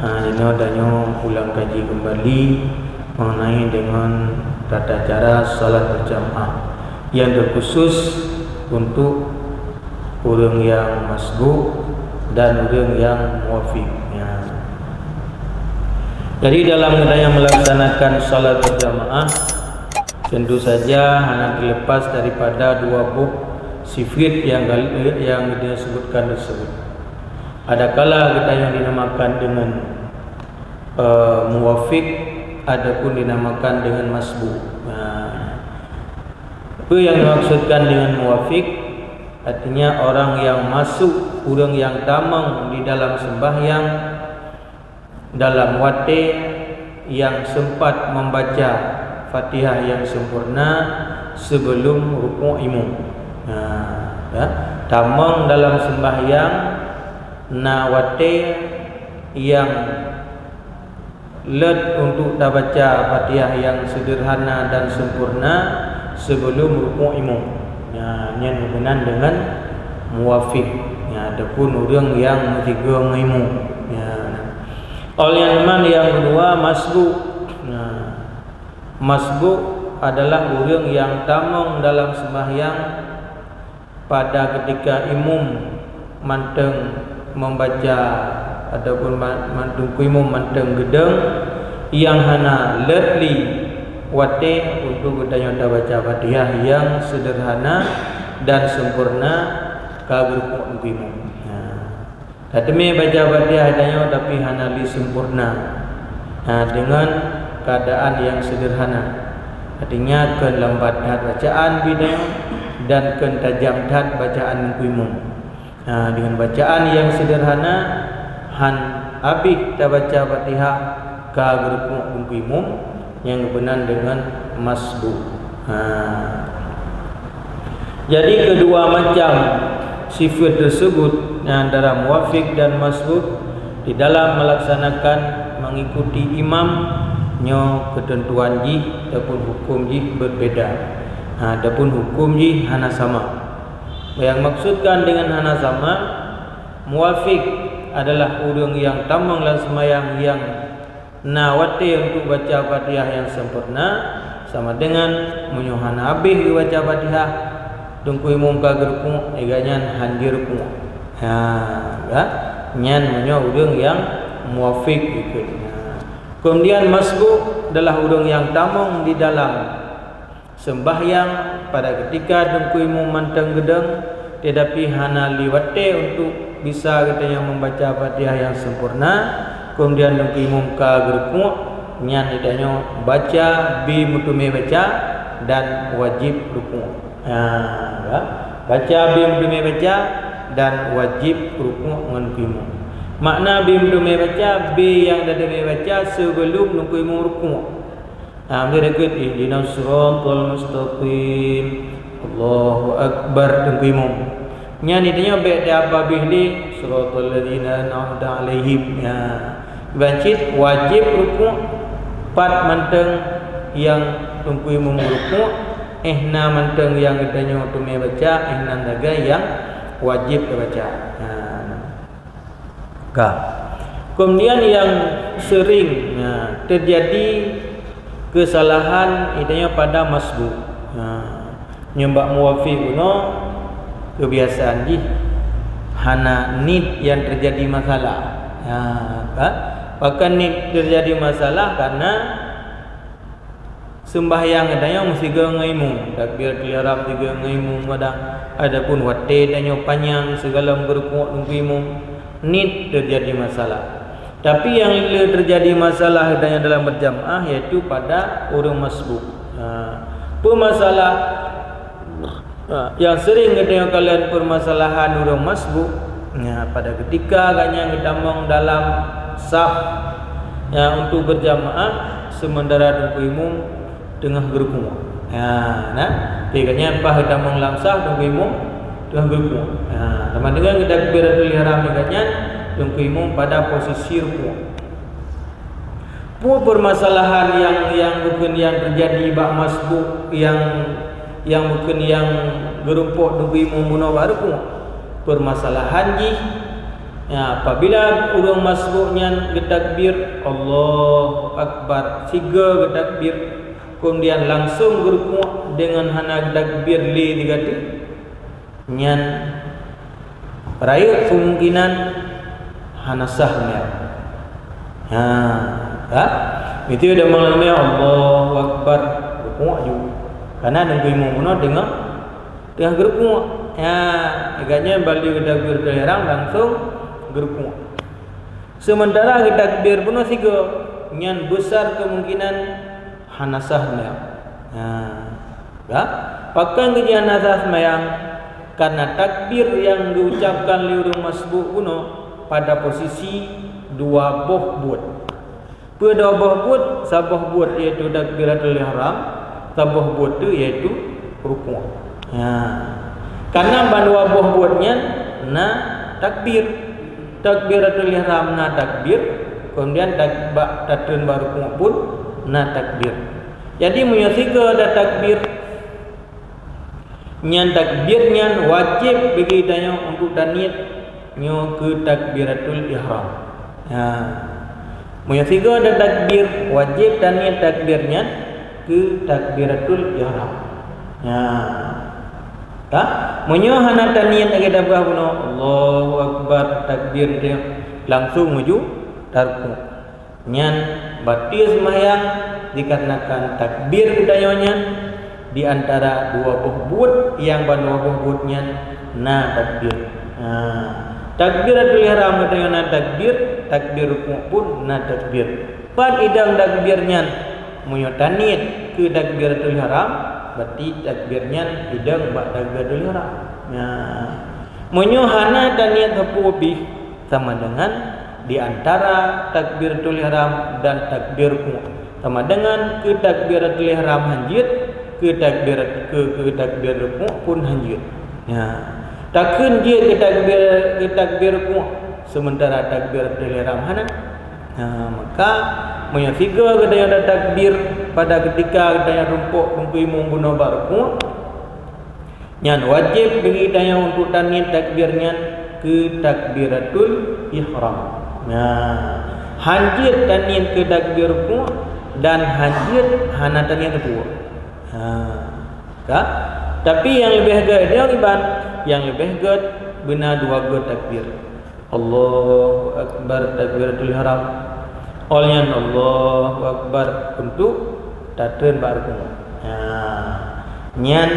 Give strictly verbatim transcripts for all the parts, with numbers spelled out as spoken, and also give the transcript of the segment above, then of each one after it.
Ha, inoe tanyoe ulang kaji kembali mengenai dengan tata cara salat berjamaah yang terkhusus untuk ureuëng yang masbuk dan ureuëng yang muwafik. Ya. Jadi dalam geutanyoe melaksanakan salat berjamaah, tentu saja hana terlepas daripada dua boh sifat yang gal-, yang disebutkan tersebut. Adakala geutanyoe dinamakan dengan, eh, muwafik ataupun dinamakan dengan masbuk. Nah, apa yang dimaksudkan dengan muwafik? Artinya orang yang masuk, ureuëng yang tamong di dalam sembahyang dalam watée yang sempat membaca Fatihah yang sempurna sebelum rukuk imum. Nah, ya. Tamong dalam sembahyang na watée yang let untuk tabaca Fatihah yang sederhana dan sempurna sebelum rukuk imum. Nah, nyan geunan dengan muwafik. Ya, ataupun ureuëng yang meusigoe ngon imum. Ya. Awal nyan man yang kedua, masbuk. Nah, masbuk adalah ureuëng yang tamong dalam sembahyang pada ketika imum mantong membaca ataupun ma-, man-, teungku imum mantong geudong, yang hana let lé watée untuk geutanyoe tabaca Fatihah yang sederhana dan sempurna ka geurukuk teungku imum. Nah, Tateumé baca Fatihah tanyoe tapi hana lé sempurna, ha, dengan keadaan yang sederhana. Artinya, kheun lambat that bacaan bidang dan kheun tajam that bacaan teungku imum. Ha, dengan bacaan yang sederhana, han habéh tabaca Fatihah ka geurukuk teungku imum, nyang geupeunan deungon masbuk. Ha. Jadi, kedua macam sifat tersebut, antara muwafiq dan masbuk, di dalam melaksanakan mengikuti imam, nyoe keuteuntuan jih ataupun huköm jih berbeda. Ha, ataupun huköm jih hana sama. Nyang maksudkan dengan hana sama, muwafiq adalah ureuëng nyang tamong lam seumayang nyang na watée untuk baca Fatihah nyang sempurna, sama dengan meunyoe hana habéh geubaca Fatihah, teungku imum ka geurukuk, gobnyan han jeuet rukuk. Ha, ya. Nyan meunyoe ureuëng nyang muwafiq geukheun. Ha. Kemudian masbuk adalah ureuëng nyang tamong di dalam sembahyang pada ketika teungku imum mantong geudong, tetapi hana lé watée untuk bisa geutanyoe membaca Fatihah nyang sempurna, kemudian teungku imum ka geurukuk, nyan geutanyoe baca beuteumé baca dan wajéb rukuk. Ha, ya. Baca beuteumé baca dan wajéb rukuk ngon teungku imum. Makna beuteumé baca, beuteumé baca sebelum teungku imum rukuk. Ha, meunyoe dikeue, "Ihdinas siratal mustaqim, Allahu Akbar," teungku imum. Nyan geutanyoe bék dihafal habéh lé, "Siratal ladzina an'amta 'alaihim." Ya. Ban cit wajéb rukuk, pat mantong nyang teungku imum rukuk, éh na mantong nyang geutanyoe teumé baca, éh na lagée nyang wajéb tabaca. Ha. Ka. Kemudian nyang sering, nah, terjadi kesalahan geutanyoe pada masbuk. Nah, nyoe bak muwafiq bunoe kebiasaan jih hana niet nyang terjadi masalah. Nah, kan? Pakon niet terjadi masalah karena sembahyang geutanyoe meusigoe ngon imum, takbiratul ihram sigoe ngon imum kadang. Adapun watée tanyoe panyang sigohlom geurukuk teungku imum, niet terjadi masalah. Tapi nyang le terjadi masalah geutanyoe dalam berjamaah, yaitu pada ureuëng masbuk. Ha, peue masalah Ha, nyang sering geutanyoe kalon permasalahan ureuëng masbuk, ya, pada ketika gobnyan geutamong dalam saf, ya, untuk berjamaah, sementara teungku imum teungoh geurukuk. Ya, nah, tapi gobnyan paih geutamong lam saf, teungku imum teungoh geurukuk. Ya, sama dengan geutakbiratul ihram gobnyan, teungku imum pada posisi rukuk. Peue permasalahan nyang, nyang bukon nyang terjadi bak masbuk nyang, nyang bukon nyang geurumpok teungku imum bunoe bak rukuk? Permasalahan jih Ya, apabila ureuëng masbuk nyan geutakbir, Allahu Akbar, sigoe geutakbir, kemudian langsung geurukuk deungon hana geutakbir lé sigoe, nyan rayeuk kemungkinan hana sah nyan. Ha, ka? Itu dia mengalami Allahu Akbar, rukuk ju. Karena nunggu imum bunoe deungon teungoh geurukuk. Ya, agaknya bali takbiratul ihram langsung geurukuk. Sementara geutakbir bunoe sigoe, nyan besar kemungkinan hana sah nyan. Ha. Ya. Pakon geujih hana sah seumayang? Karena takbir nyang geuucapkan lé ureuëng masbuk bunoe pada posisi dua boh buet. Peue dua boh buet? Saboh buet yaitu takbiratul ihram, saboh buet tu yaitu rukuk. Ya. Karena ban dua boh buet nyan na takbir. Takbiratul ihram na takbir, kemudian tak-, bak tatreun bak rukuk pun na takbir. Jadi meunyoe sigoe ada takbir, nyan takbir nyan wajéb bagi tanyoe untuk taniet nyoe keu takbiratul ihram. Ha. Meunyoe sigoe ada takbir, wajéb taniet takbir nyan keu takbiratul ihram. Ha. Ka? Meunyoe hana taniet lagée dabah bunoe, Allahu Akbar, takbir dia, langsung menuju tarukuk. Nyan batil seumayang dikarenakan takbir geutanyoe nyan di antara dua boh buet nyang ban dua boh buet nyan na takbir. Ha. Takbiratul ihram geutanyoe na takbir, takbir rukuk pun na takbir. Pat idong takbir nyan? Meunyoe taniet keu takbiratul ihram, berarti takbir nyan idong bak takbiratul ihram. Nah, meunyoe hana taniet sapeue pih, sama dengan di antara takbiratul ihram dan takbir rukuk. Sama dengan keu takbiratul ihram hanjeuet, keu takbir, keu, keu takbir rukuk pun hanjeuet. Ya. Takheun jeuet keu takbir, keu takbir rukuk, sementara takbiratul ihram hana. Ha, maka meunyoe sigoe geutanyoe ada takbir pada ketika geutanyoe rumpok teungku imum bunoe bak rukuk, nyan wajéb bagi tanyoe untuk taniet takbir nyan keu takbiratul ihram. Nah, hanjeuet taniet keu takbir rukuk dan hanjeuet hana taniet rukuk. Ha, ka? Tapi nyang leubeh gét dia kiban, nyang leubeh gét beuna dua gét takbir. Allahu Akbar, takbiratul ihram. Ol nyan Allahu Akbar untuk tatreun bak rukuk. Ha. Nyan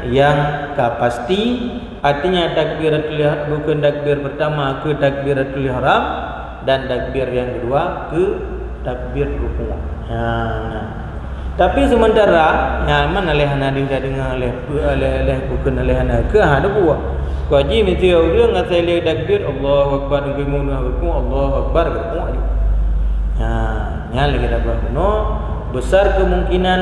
nyang ka pasti, artinya takbiratul ihram, bukon takbir pertama keu takbiratul ihram dan takbir nyang kedua keu takbir rukuk. Ha, nah. Tapi sementara, nyan man lé hana deungoe lé, lé, lé bukon lé hana keu ha debu. Keu haji mesti ureuëng asai lé takbir, Allahu Akbar, geumeunoe rukuk, Allahu Akbar, rukuk aju. Ha, nyan lagée dabah bunoe, besar kemungkinan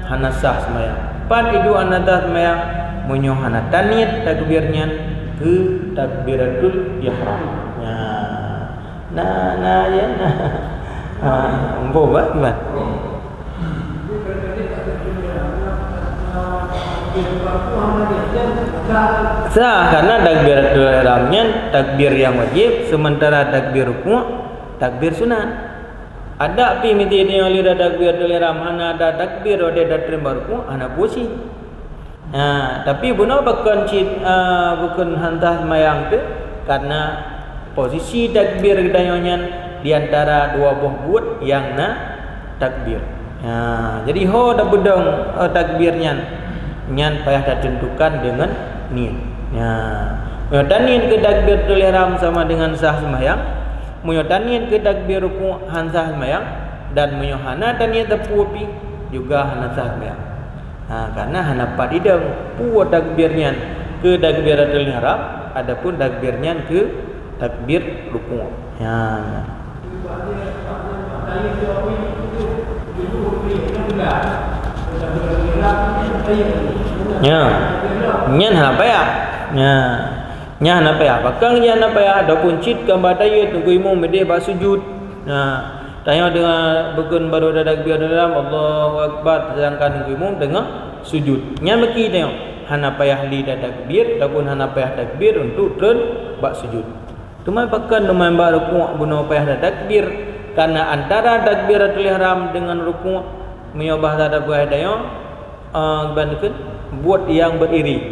hana sah seumayang. Pat iduek hana sah seumayang, meunyoe hana taniet takbir nyan keu takbiratul ihram. Nah, nah, nah, ya, nah. Ha, empu ba, Iban. Sah, karena takbiratul ihram nyan takbir nyang wajéb, sementara takbir rukuk takbir sunat. Ada pih meuti nyang lira takbiratul ihram hana ada takbir watée dateurimong rukuk, hana pusing. Ha, tapi bunoe bukon cit, a, bukon hana sah seumayang teuh, karena posisi takbir geutanyoe nyan di antara dua boh buet nyang na takbir. Ha, jadi ho tabeudong, e, takbir nyan, nyan payah tateuntukan deungon niet. Ha, meunyoe taniet keu takbiratul ihram sama dengan sah seumayang, meunyoe taniet keu takbir rukuk hana sah seumayang, dan meunyoe hana taniet sapeue pih juga hana sah seumayang. Ha, karena hana pat idong peue takbir nyan keu takbiratul ihram, adapun takbir nyan keu takbir rukuk. Ya. Ya. Nyan hana payah. Ya. Nyan hana payah. Pakon nyan hana payah, adapun cit ka bak tahiyat teungku imum meudeh bak sujud. Nah, tanyoe deungoe bukon barô tatakbir dalam Allahu Akbar, sedangkan teungku imum teungoh sujud. Nyan meuki tanyoe hana payah lé tatakbir ataupun hana payah takbir untuk treun bak sujud. Teuma pakon teuma bak rukuk bunoe payah tatakbir? Karena antara takbiratul ihram dengan rukuk, meunyoe bahasa Dabu hai tanyoe, eh, ban kheun, buet nyang beriring.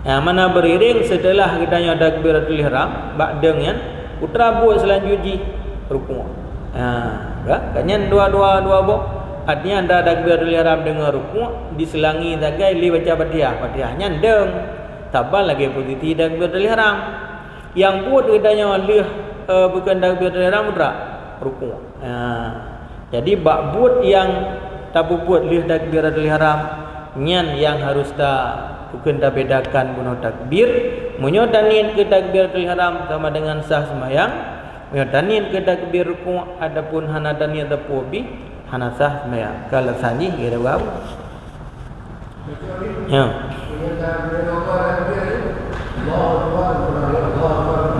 Nyang mana beriring setelah geutanyoe takbiratul ihram, bak deueng nyan, putra buet seulanjut jih rukuk. Ha, ka? Ka nyan dua, dua, dua boh. Artinya antara takbiratul ihram dengan rukuk diselangi sagai lé baca Fatihah. Fatihah nyan deueng. Saban lagèe posisi takbiratul ihram. Nyang buet geutanyoe lheueh, eh, bukon takbiratul ihram putra, rukuk. Ha. Jadi bak buet nyang tapeubuet lheueh takbiratul ihram, nyan nyang harus ta, bukon tabedakan bunoe takbir. Meunyoe taniet keu takbiratul ihram sama dengan sah seumayang. Meunyoe taniet keu takbir rukuk ataupun hana taniet teupeu bih, hana sah seumayang. Ka alasan jih, kira bak Ya.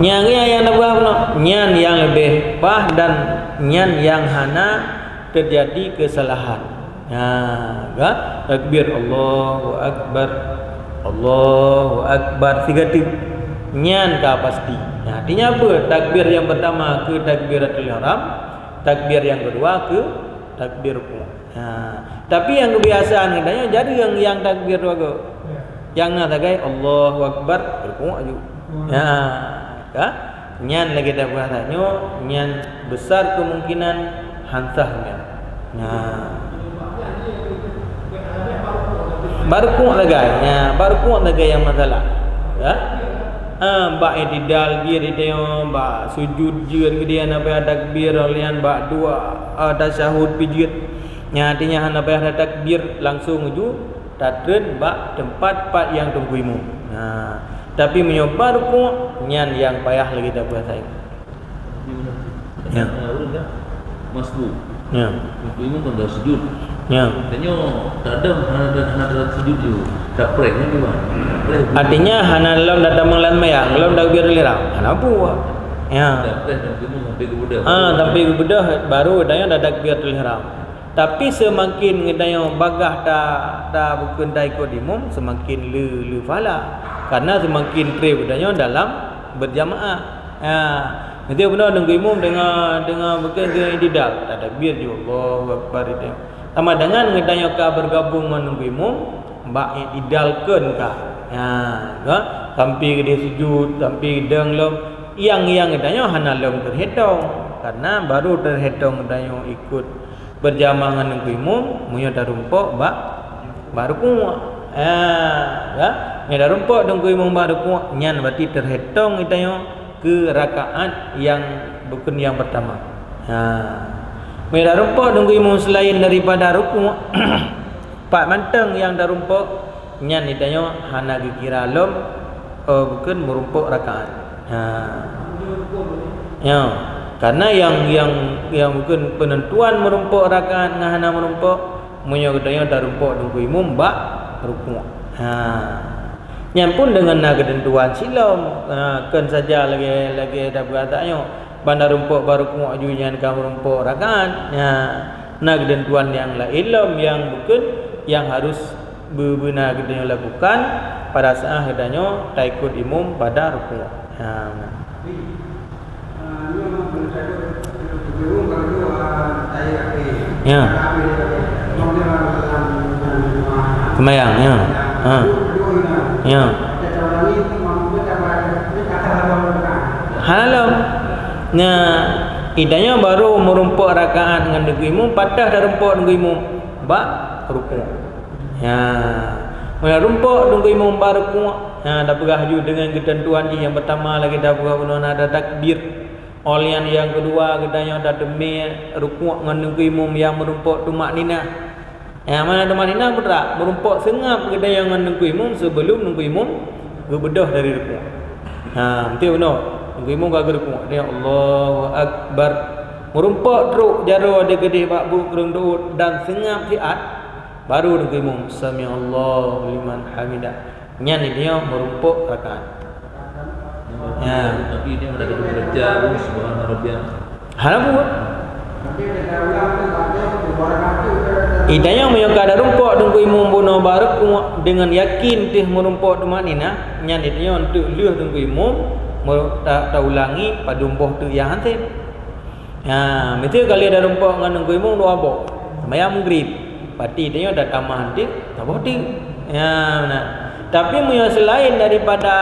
Nyang, ya, nyang na buah bunoe. Nyan nyang leubeh paih dan nyan nyang hana teujadi keusalahan. Ha, ka? Takbir, Allahu Akbar. Allahu Akbar. Siga teuk. Nyan ka pasti. Nah, artinya apa? Takbir nyang pertama keu takbiratul ihram, takbir nyang kedua keu takbir rukuk. Ha. Tapi nyang keubiasaan geutanyoe jadi nyang, nyang takbir dua go. Ya. Nyang na sagai Allahu Akbar, rukuk aju. Hmm. Ha. Ka? Nyan lagèe dak bahasa nyoe, nyan besar kemungkinan han sah nyan. Ha. Bak rukuk sagai. Ha, bak rukuk sagai nyang masalah. Ya? Ha, bak i'tidal jeuet geutanyoe, bak sujud jeuet geutanyoe, hana payah takbir, lheuh nyan bak dua, ha, tasyahud pih jeuet. Nyan artinya hana payah tatakbir, langsung ju tatreun bak teumpat pat nyang teungku imum. Ha, tapi meunyoe bak rukuk, nyan nyang payah lagèe tapeugah sagai. Ya. Masbuk. Ya. Teungku imum kan dah sujud. Ya. Tanyoe tadong hana, hana sujud ju. Tapreh kan juga. Tapreh. Artinya hana lom tatamong lam seumayang, lom takbiratul ihram. Hana buah. Ya. Tapreh teungku imum sampai geubeudôh. Ah, sampai geubeudôh baru tanyoe tatakbiratul ihram. Tapi seumaken geutanyoe bagaih ta, ta bukon taikot imum, seumaken le, le pahala. Karena seumaken trép geutanyoe dalam berjamaah. Ha, meusti bunoe teungku imum deungon, deungon bukon keu i'tidal. Tatakbir ju, Allahu Akbar, itu. Sama dengan geutanyoe ka bergabung ngon teungku imum, bak i'tidal kheun ka. Ha, ka? Sampai geudeh sujud, sampai dong lom. Nyang, nyang geutanyoe hana lom teuhitong. Karena baru teuhitong geutanyoe ikot berjamaah ngon teungku imum, meunyoe tarumpok bak, bak rukuk. Ha, ya. Meunyoe tarumpok teungku imum bak rukuk, nyan berarti teuhitong geutanyoe keu rakaat nyang bukon nyang pertama. Ha. Meunyoe tarumpok teungku imum selain daripada rukuk, pat mantong nyang tarumpok, nyan geutanyoe hana geukira lom, eh, bukon meurumpok rakaat. Ha. Ya. Karena nyang, nyang, nyang bukon penentuan meurumpok rakaat ngon hana meurumpok, meunyoe geutanyoe tarumpok teungku imum bak rukuk. Ha. Nyan pun deungon na keutentuan silom. Ha, kon saja lagèe, lagèe tapeugah tanyoe, ban tarumpok bak rukuk aju nyan ka meurumpok rakaat. Ha. Na keutentuan nyang laén lom nyang bukon nyang harus beu-, beuna geutanyoe lakukan pada saat geutanyoe taikot imum pada rukuk. Ha, nah. Ya. Seumayang, ya. Ha. Ya. Hana lom. Nah, geutanyoe baru meurumpok rakaat ngon teungku imum, pat tarumpok teungku imum bak rukuk. Ya. Meunyoe rumpok teungku imum bak rukuk, ya, tapeugah ju deungon keutentuan jih nyang pertama lagèe tapeugah bunoe na tatakbir. Óh lheueh nyan nyang keudua geutanyoe tateumé rukuk ngon teungku imum nyang meurumpok tumakninah. Ya, mana tumakninah putra? Meurumpok seungab geutanyoe ngon teungku imum sebelum teungku imum geubeudôh dari rukuk. Ha, beutôi bunoe. Teungku imum ka geurukuk, dia Allahu Akbar. Meurumpok trok jaroe di keudeh bak buet keureung deuot dan seungab siat. Baru teungku imum, "Sami'allahu liman hamidah." Nyan geutanyoe meurumpok rakaat. Ya. Tapi dia ada kata baca, "Subhana rabbiyal." Hana buet. Geutanyoe meunyoe ka tarumpok teungku imum bunoe bak rukuk deungon yakin teuh meurumpok tumakninah, nyan geutanyoe eunteuk lheueh teungku imum, Meu-, ta-, taulangi padum boh teuk nyang han sép. Ha, miseue ka lheueh tarumpok ngon Teungku Imum dua boh. Seumayang Maghrib. Berarti tanyoe tatamah han teuk, saboh teuk. Ya, meunan. Tapi meunyoe seulaén daripada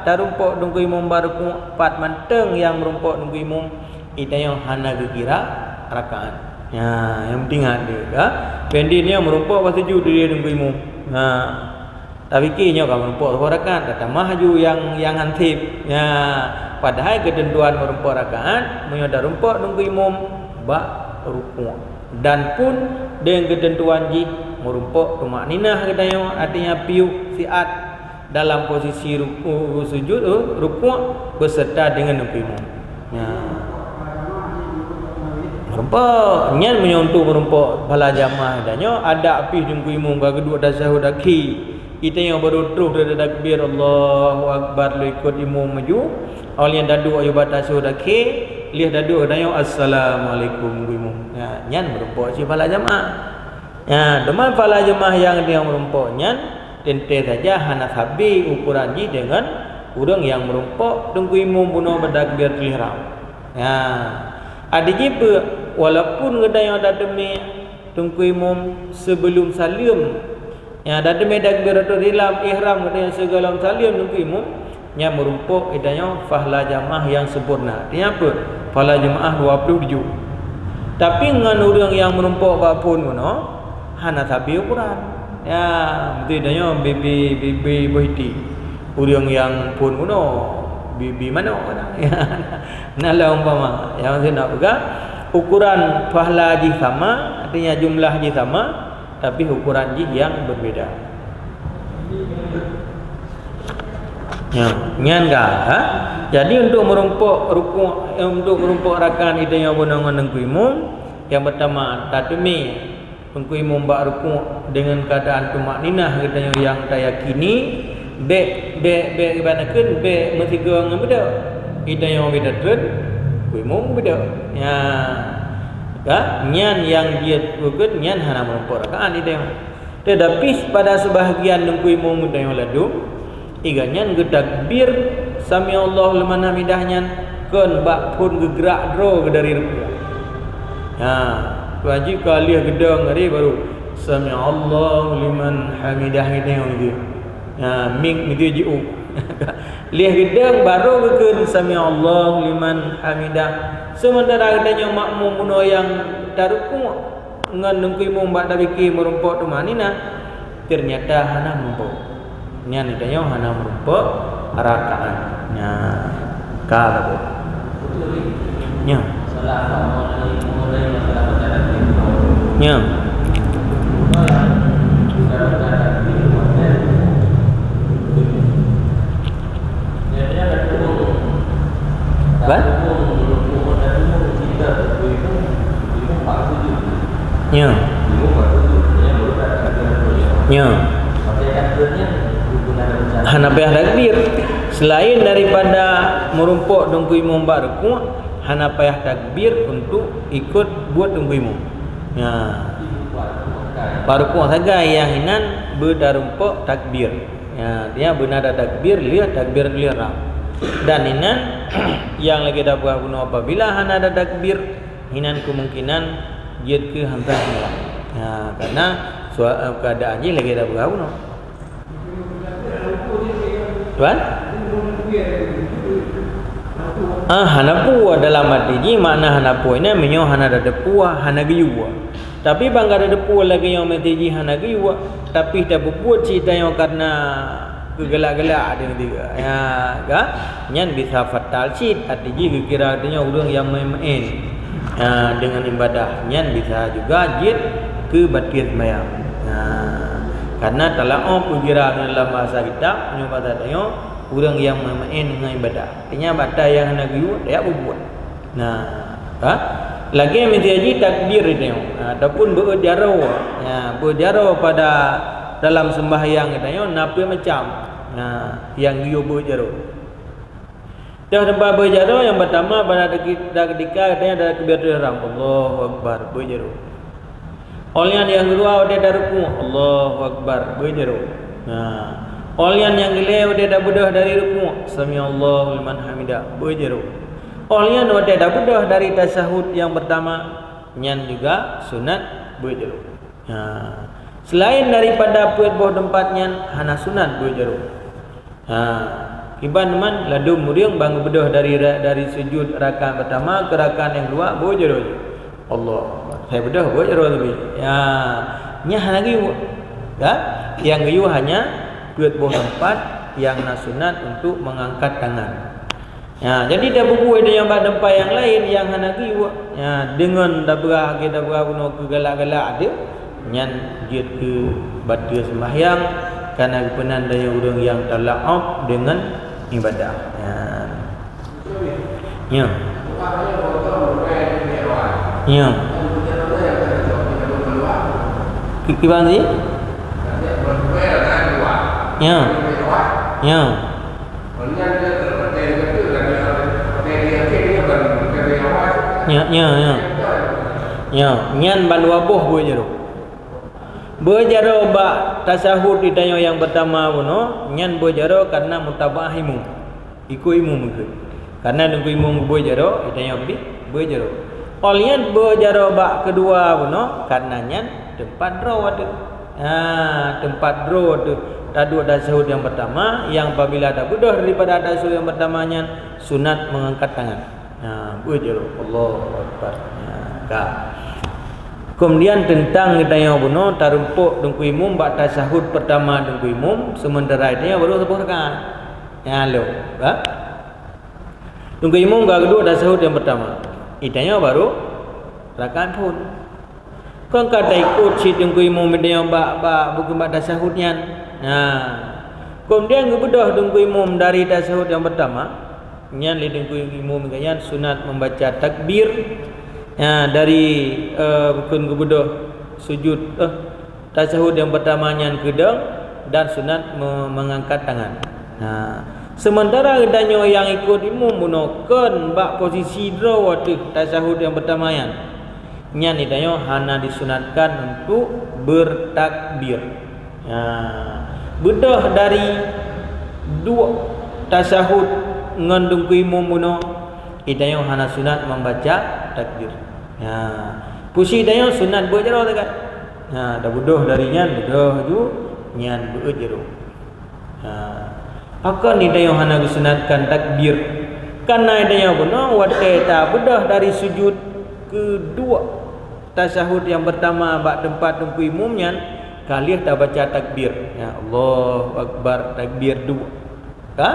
tarumpok Teungku Imum bak rukuk, pat mantong nyang meurumpok Teungku Imum, geutanyoe hana geukira rakaat. Ya, nyang penting nyan deuh, ka. Pendek nyoe meurumpok bak sujud di Teungku Imum. Ha. Tapike nyoe ka meurumpok saboh rakaat, tatamah laju nyang, nyang han sép. Ya, padahai keuteuntuan meurumpok rakaat, meunyoe tarumpok Teungku Imum bak rukuk. Dan pun deungon keuteuntuan jih meurumpok tumakninah geutanyoe, artinya piôh siat dalam posisi ruku-, sujud, eh, rukuk beserta deungon Teungku Imum. Ya. Meurumpok. Nyan meunyoe untuk meurumpok pahala jamaah geutanyoe, adak pih Teungku Imum ka geuduek tasyahud akhé. Geutanyoe baru troh tatakbir, Allahu Akbar, lheueh ikot imum maju. Awai nyan taduek bak tasyahud akhé, lheueh taduek geutanyoe, "Assalamualaikum," Teungku Imum. Ya, nyan meurumpok cit pahala jamaah. Ya, teuma pahala jamaah nyang geutanyoe meurumpok nyan, teuntèe saja hana sabe ukoran jih deungon ureueng nyang meurumpok Teungku Imum bunoe bak takbiratul ihram. Ya. Adak jih peue, walaupun geutanyoe tateumé Teungku Imum sigohlom saleuem, ya, tateumé takbiratul ihram, ihram geutanyoe sigohlom saleuem Teungku Imum, nyan meurumpok geutanyoe pahala jamaah nyang sempurna. Artinya peue? Pahala jamaah dua ploh tujoh. Tapi ngon ureueng nyang meurumpok bak phon bunoe, hana sabe ukoran. Ya, meusti tanyoe bibi, bibi boh iti. Ureueng nyang phon bunoe, bibi manok kadang. Nah, lah umpama, nyang maksud nak peugah, ukoran pahala jih sama, artinya jumlah jih sama, tapi ukoran jih nyang berbeda. Ya, nyan ka, ha? Jadi untuk meurumpok rukuk, eh, untuk meurumpok rakaat geutanyoe bunoe ngon Teungku Imum, nyang pertama, tateumé Teungku Imum bak rukuk deungon keuadaan tumakninah geutanyoe nyang tayakini, bèk, bèk, bèk ibarat kheun, bèk meusigoe ngon beudôh. Geutanyoe bèk tatreun, Teungku Imum beudôh. Ya. Ka? Nyan nyang jeuet bukon, nyan hana meurumpok rakaat geutanyoe. Teutapi pada seubahgian Teungku Imum geutanyoe ladôm, gobnyan geutakbir, "Sami'allahu liman hamidah," nyan kon bak phon geugrak droe geuh dari rukuk. Ha, tuan jih ka lheueh geudong tadi baru, "Sami'allahu liman hamidah," geutanyoe lagèe. Ha, mik lagèe jiôh. Lheueh geudong baru geukheun, "Sami'allahu liman hamidah." Sementara geutanyoe makmum bunoe nyang tarukuk ngon Teungku Imum bak tapike meurumpok tumakninah, ternyata hana meurumpok. Nyan geutanyoe hana meurumpok rakaat. Nyan. Ka saboh. Nyan. Nyan. Kan? Ya. Ya. Hana payah takbir. Selain daripada meurumpok Teungku Imum bak rukuk, hana payah takbir untuk ikot buet Teungku Imum. Ya. Bak rukuk sagai nyang inan beutarumpok takbir. Ya, dia beuna tatakbir lheueh takbiratul ihram. Dan inan nyang lagèe tapeugah bunoe apabila hana tatakbir, inan kemungkinan jeuet keu han sah seumayang. Ya, karena sua-, keuadaan jih lagèe tapeugah bunoe. Tuan? Ah, hana peue, dalam até jih makna hana peue nyan meunyoe hana tateupue, hana geuyue. Tapi ban ka tateupue lagèe nyoe meusti jih hana geuyue, tapi tapeubuet cit tanyoe kareuna keugalak-galak teuh. Ya, ka? Nyan bisa fatal cit, até jih geukira tanyoe ureueng nyang maén-maén, ha, deungon ibadah. Nyan bisa juga jeuet keu bateue seumayang. Ha, kareuna talaôt peukira dalam bahasa kitab, meunyoe bahasa tanyoe, ureueng nyang maén-maén ngon ibadah. Artinya, bak atra nyang hana geuyue, tajak peubuet. Nah, ha? Lagèe miseue jih takbir tanyoe, ha, ataupun beuet jaroe. Ha, beuet jaroe pada dalam seumbahyang geutanyoe na peuet macam. Ha, nyang geuyue beuet jaroe. Toh teumpat beuet jaroe nyang pertama pada ketika geutanyoe takbiratul ihram, Allahu Akbar, beuet jaroe. Óh lheueh nyan nyang keudua watèe tarukuk, Allahu Akbar, beuet jaroe. Nah, Óh lheueh nyan nyang keulhèe watèe tabeudôh dari rukuk, sami'allahu liman hamidah, beuet jaroe. Óh lheueh nyan watèe tabeudôh dari tasyahud nyang peurtama, nyan juga sunat beuet jaroe. Ha. Seulaén daripada peuet boh teumpat nyan hana sunat beuet jaroe. Ha. Kiban teuma ladôm ureueng ban geubeudôh dari ra-, dari sujud rakaat peurtama keu rakaat nyang keudua, beuet jaroe. Allah. Hai beudôh, beuet jaroe teubi. Ya. Nyan hana geuyue. Ya. Nyang geuyue hanya peuet boh teumpat nyang na sunat untuk mengangkat tangan. Ya, jadi tapubuet nyang bak teumpat nyang laén nyang hana geuyue. Ya, deungon tapeugah, lagèe tapeugah bunoe keu galak-galak deuh, nyan jeuet keu bateue seumbahyang, kana geupeunan tanyoe ureueng nyang tala'ab deungon ibadah. Ya. Ya. Ya. Ki-, kiban sih? Ya. Ya. Ya, ya, ya. Ya, nyan bandua boh beuet jaroe. Beuet jaroe bak tasyahud di tanyoe nyang peurtama bunoe, nyan beuet jaroe kareuna mutabaah imum. Ikot imum ikot. Kareuna teungku imum geubeuet jaroe, di tanyoe pih beuet jaroe. Óh lheueh nyan beuet jaroe bak keudua bunoe, kareuna nyan teumpat droe teuh. Ha, teumpat droe teuh. Taduek tasyahud nyang peurtama, nyang apabila tabeudôh daripada tasyahud nyang peurtama nyan, sunat mengangkat tangan. Ha, beuet jaroe. Allahu Akbar. Ha, ka. Keumudian teuntang geutanyoe bunoe tarumpok teungku imum bak tasyahud peurtama teungku imum, seumeuntara geutanyoe baru saboh rakaat. Nyan lom, ha? Teungku imum ka geuduek tasyahud nyang peurtama. Geutanyoe baru rakaat phôn. Kon ka taikot cit teungku imum geutanyoe bak, bak, bukon bak tasyahud nyan. Nah, keumudian geubeudôh teungku imum dari tasyahud nyang peurtama, nyan lé teungku imum geuh nyan sunat membaca takbir. Nah, dari, eh, bukon geubeudôh sujud, eh, tasyahud nyang peurtama nyan keudong dan sunat me-, mengangkat tangan. Nah, seumeuntara geutanyoe nyang ikot imum bunoe kon bak posisi droe teuh tasyahud nyang peurtama nyan. Nyan geutanyoe hana disunatkan untuk bertakbir. Ya. Beudôh dari duek tasyahud ngon teungku imum bunoe, geutanyoe hana sunat membaca takbir. Ya. Posisi geutanyoe sunat beuet jaroe teuh kan. Ya, tabeudôh dari nyan, beudôh ju, nyan beuet jaroe. Ha. Pakon geutanyoe hana geusunatkan takbir? Kareuna geutanyoe bunoe watèe tabeudôh dari sujud keu duek tasyahud nyang peurtama bak teumpat teungku imum nyan, ka lheueh tabaca takbir. Ya, Allahu Akbar, takbir duek. Ka?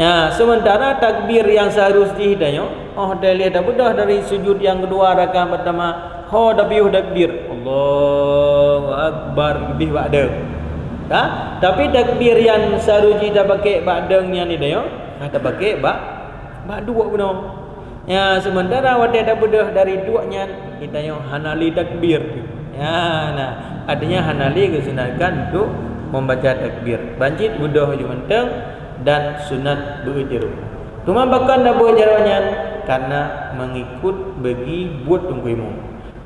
Ya, seumeuntara takbir nyang seuharus jih geutanyoe, óh lheueh tabeudôh dari sujud nyang keudua rakaat peurtama, ho tapiôh takbir, Allahu Akbar, leubeh bak deueng. Ka? Tapi takbir nyang seuharus jih tapakék bak deueng nyan geutanyoe, ka tapakék bak, bak duek bunoe. Ya, seumeuntara watèe tabeudôh dari duek nyan, geutanyoe hana lé takbir. Ya, nah, artinya hana lé geusunatkan untuk membaca takbir. Ban cit beudôh ju mantong dan sunat beuet jaroe. Teuma pakon tabeuet jaroe nyan? Kareuna mengikut bagi buet teungku imum.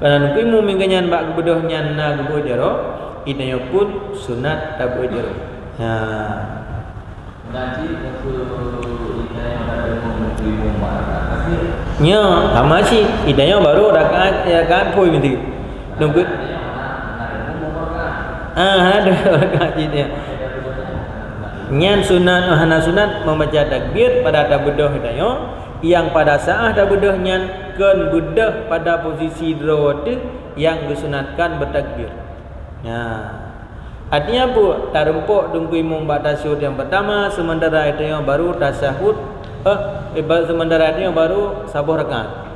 Kareuna teungku imum nyang geuh nyan bak geubeudôh nyan na geubeuet jaroe, geutanyoe pun sunat tabeuet jaroe. Ya. Nyoe, sama cit. Geutanyoe baru rakaat, rakaat phôn meuti. Nunggu. Ah, hana rakaat cit nyoe. Nyan sunat, hana sunat membaca takbir pada tabeudôh geutanyoe, nyang pada saat tabeudôh nyan kon beudôh pada posisi droe teuh nyang geusunatkan bertakbir. Nah, artinya peue? Tarumpok teungku imum bak tasyahud nyang peurtama, seumeuntara geutanyoe baru tasyahud, eh, eh, ba-, seumeuntara geutanyoe baru saboh rakaat.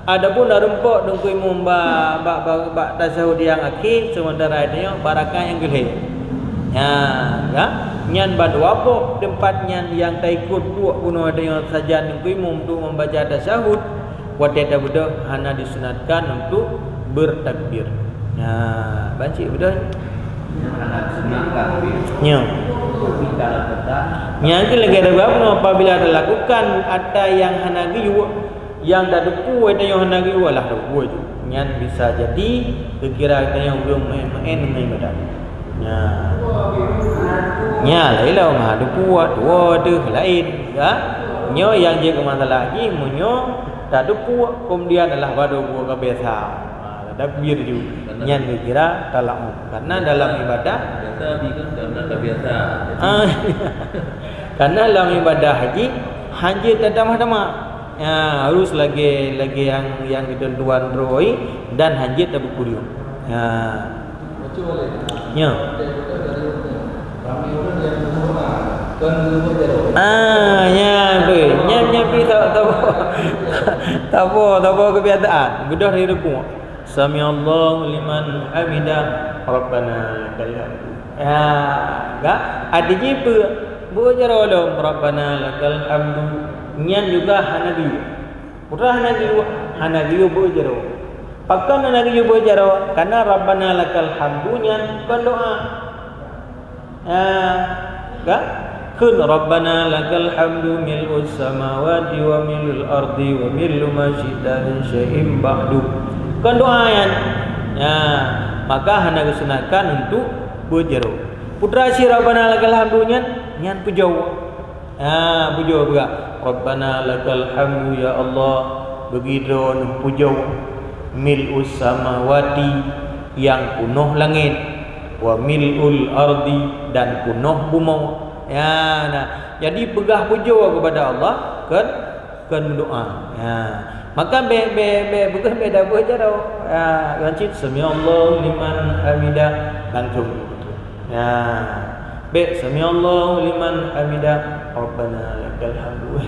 Adapun tarumpok teungku imum ba-, ba-, ba-, bak tasyahud nyang akhé, seumeuntara geutanyoe bak rakaat nyang keulhèe. Nah, ya, nyan bandua boh teumpat nyan nyang taikot duek bunoe geutanyoe sajan teungku imum untuk membaca tasyahud. Watèe tabeudôh hana disunatkan untuk bertakbir. Nah, ban cit beudôh. Hana disunatkan. Nyoe. Nyan keuh lagèe tapeugah bunoe, apabila talakukan ata nyang hana geuyue, nyang tateupeue geutanyoe hana geuyue, lah tateupeue ju. Nyan bisa jadi geukira geutanyoe ureueng meu'én-meu'én ngon ibadat. Nya. Nya, laén lom, ha, teupuek, dua teuh, laén, ya. Nyoe nyang jeuet keu masalah jih, meunyoe tateupuek, kemudian alah baru buet ka biasa. Ha, takbir ju. Nyan geukira tala'ub. Karena dalam ibadah, biasa, bi kan karena ka biasa. Ah, karena dalam ibadah haji, hana jeuet tatamah-tamah. Ya, harus lagèe, lagèe nyang, nyang ketentuan droe dan hana jeuet tabeukureueng. Ya. Nya. Ah, nya, betul. Nya, nya pi ta-, tabo. Tabo, tabo kebiasaan. Beudôh dari rukuk. Sami'allahu liman hamidah. Rabbana lakal hamdu. Ya, ka? Arti jih peue? Beuet jaroe lom, Rabbana lakal hamdu. Nyan juga hana geuyue. Peue hana geuyue, hana geuyue beuet jaroe. Pakon hana geuyue beuet jaroe? Karena Rabbana lakal hamdu nyan kon doa. Ha, ka? Kheun, "Rabbana lakal hamdu mil'us samawati wa mil'ul ardi wa mil'u ma syi'ta min syai'in ba'du." Kon doa nyan. Ya, maka hana geusunatkan untuk beuet jaroe. Peue teuma si Rabbana lakal hamdu nyan, nyan pujoe. Ha, pujoe peugah, "Rabbana lakal hamdu, ya Allah, bagi droeneuh pujoe, mil'us samawati, nyang peunoh langét, wa mil'ul ardi, dan peunoh bumoe." Ya, nah, jadi peugah pujoe kepada Allah, kon, kon meudoa. Ya. Maka bèk, bèk, bèk, bèk, bèk tabeuet jaroe. Ya, kan cit, "Sami'allahu liman hamidah," langsung. Ya. Bèk, "Sami'allahu liman hamidah, Rabbana lakal hamdu."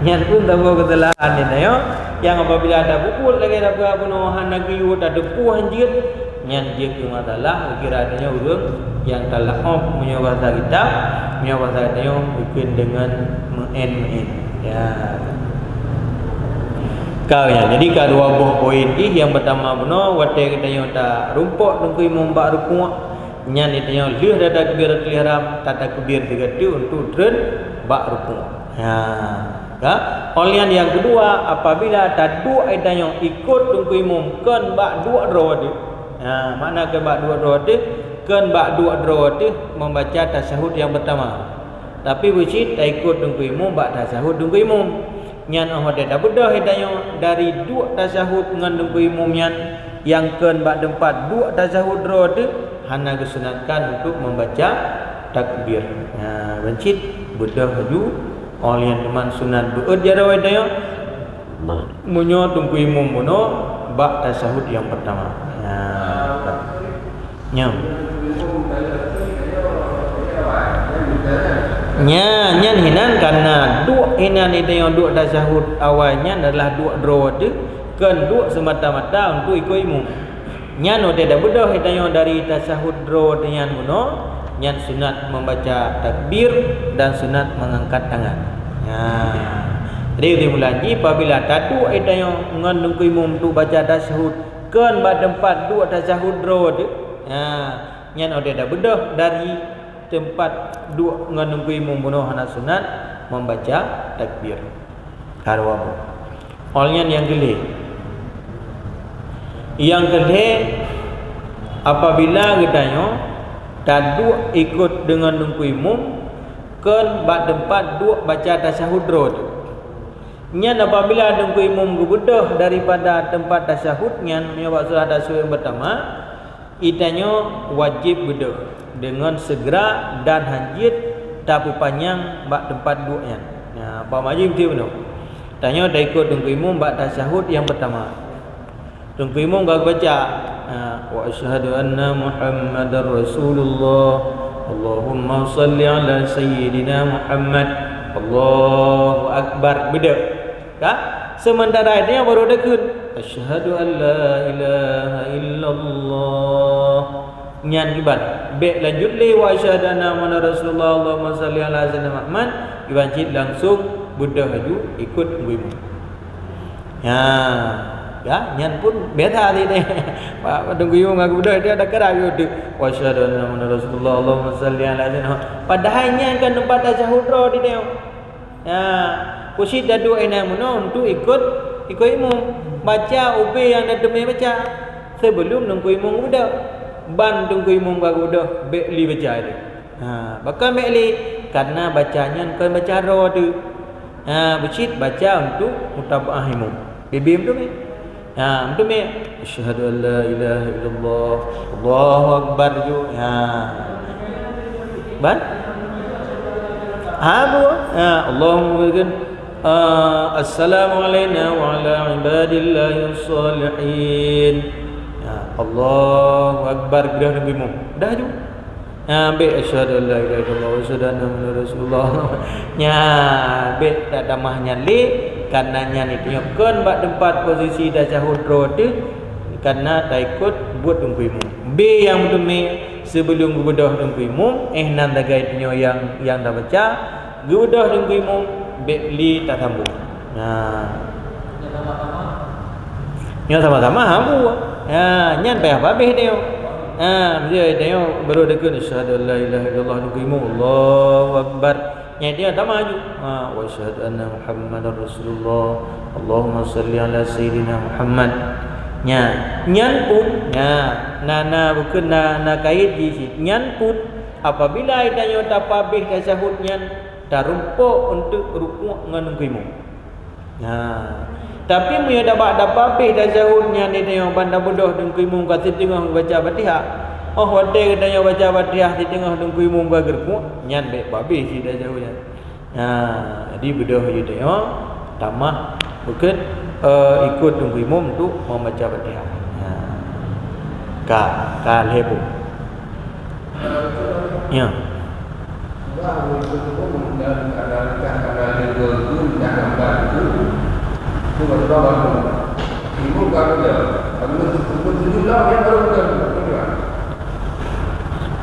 Nyan pun saboh keusalahan nyan, ya. Nyang apabila tabeuet lagèe tabeuet bunoe hana geuyue, tateupeue hanjeuet, nyan jeuet keu masalah, kira tanyoe ureueng nyang tala'ub, meunyoe bahasa kitab, meunyoe bahasa tanyoe mungken deungon meu'en-meu'en. Ya. Ka, ya. Jadi ka dua boh poin jih, nyang peutama bunoe, watèe geutanyoe tarumpok teungku imum bak rukuk, nyan geutanyoe lheueh tatakbiratul ihram, tatakbir sigoe teuk untuk treun bak rukuk. Ha, ka? Óh lheueh nyan nyang keudua, apabila taduek geutanyoe ikot teungku imum kon bak duek droe teuh. Ha, makna kon bak duek droe teuh, kon bak duek droe teuh membaca tasyahud nyang peutama. Tapi beucit taikot teungku imum bak tasyahud teungku imum. Nyan óh watèe tabeudôh geutanyoe dari duek tasyahud ngon teungku imum nyan, nyang kon bak teumpat duek tasyahud droe teuh hana geusunatkan untuk membaca takbir. Ha, beucit beudôh laju, óh lheueh nyan teuma sunat beuet jaroe geutanyoe. Meunyoe teungku imum bunoe bak tasyahud nyang peutama. Ha, nyan. Nyan, nyan hinan karena duek hinan geutanyoe duek tasyahud awai nyan adalah duek droe teuh, kon duek semata-mata untuk ikot imum. Nyan watèe tabeudôh geutanyoe dari tasyahud droe teuh nyan bunoe, nyan sunat membaca takbir dan sunat mengangkat tangan. Ha. Jadi, kesimpulan jih, apabila taduek geutanyoe ngon teungku imum untuk baca tasyahud, kon bak teumpat duek tasyahud droe teuh. Ha, nyan watèe tabeudôh dari teumpat duek ngon teungku imum bunoe hana sunat membaca takbir. Ka dua boh. Óh lheueh nyan nyang keu lhèe. Nyang keu lhèe, apabila geutanyoe taduek ikot deungon teungku imum, kon bak teumpat duek baca tasyahud droe teuh. Nyan apabila teungku imum geubeudôh daripada teumpat tasyahud nyan, meunyoe bak surah tasyahud nyang peutama, geutanyoe wajéb beudôh deungon seugera dan hanjeuet tapeupanyang bak teumpat duek nyan. Nyan, paham jih beutôi bunoe. Tanyoe taikot teungku imum bak tasyahud nyang peutama. Teungku imum ka geubaca, ha, "Wa asyhadu anna Muhammadar Rasulullah. Allahumma shalli ala sayyidina Muhammad. Allahu Akbar." Beudôh. Ka? Sementara nyan baru takheun, "Asyhadu an la ilaha illallah." Nyan kiban. Bèk lanjut lé, "Wa asyhadu anna Muhammadar Rasulullah, Allahumma shalli ala sayyidina Muhammad." Kiban cit langsung beudôh laju ikot teungku imum. Ya. Ya, nyan pun biasa tadi. Pak, teungku imum ngaku beudôh, dia ada kerap, "Wa asyhadu anna Muhammadar Rasulullah, Allahumma shalli ala sayyidina Muhammad." Padahai nyan kan teumpat tasyahud droe teuh. Ya, khusus taduek inan bunoe untuk ikot, ikot imum. Baca ubé nyang na teumé baca sebelum teungku imum geubeudôh. Ban teungku imum ka geubeudôh, bèk lé baca teuh. Ha, pakon bèk lé? Karena baca nyan kon baca droe teuh. Ha, beucit baca untuk mutabaah imum. Bibim tu meh. Ha, tu meh. Asyhadu an la ilaha illallah. Allahu akbar ju. Ha. Ban? Ha, bu. Ha, Allahumma kan. Ah, assalamu alaina wa ala ibadillahis salihin. Ha, Allahu akbar geurah teungku imum. Dah ju. Nyan bèk asyhadu an la ilaha illallah wa asyhadu anna Muhammadar Rasulullah. Nyan bèk tatamah nyan lé, karena nyan itu nyoe kon bak teumpat posisi tasyahud droe teuh, karena taikot buet teungku imum. Bèk nyang meuteumé sibeulom geubeudôh teungku imum, eh, nyan lagèe itu nyoe nyang, nyang tabaca, geubeudôh teungku imum, bèk lé tasambong. Nah. Nyoe sama-sama ha bu. Ha, nyan payah babeh tanyoe. Ha, meusé tanyoe baru deukon asyhadu an la ilaha illallah teungku imum, Allahu akbar. Nyan dia tamah ju. Ha, wa asyhadu anna Muhammadar Rasulullah. Allahumma shalli ala sayyidina Muhammad. Nyan, nyan pun, nyan, na, na, bukon na, na kait jih cit. Nyan pun, apabila tanyoe tapabeh tasyahud nyan, tarumpok untuk rukuk ngon teungku imum. Nah, tapi meunyoe tabak tapabeh tasyahud nyan di tanyoe ban tabeudôh teungku imum ka siteungoh baca Fatihah. Oh, watèe geutanyoe baca Fatihah siteungoh teungku imum ka geurukuk, nyan bèk babeh cit tasyahud nyan. Nah, jadi beudôh ju tanyoe tamah bukon, eh, ikot teungku imum untuk membaca Fatihah. Nah. Ka, ka lhèe boh. Ya.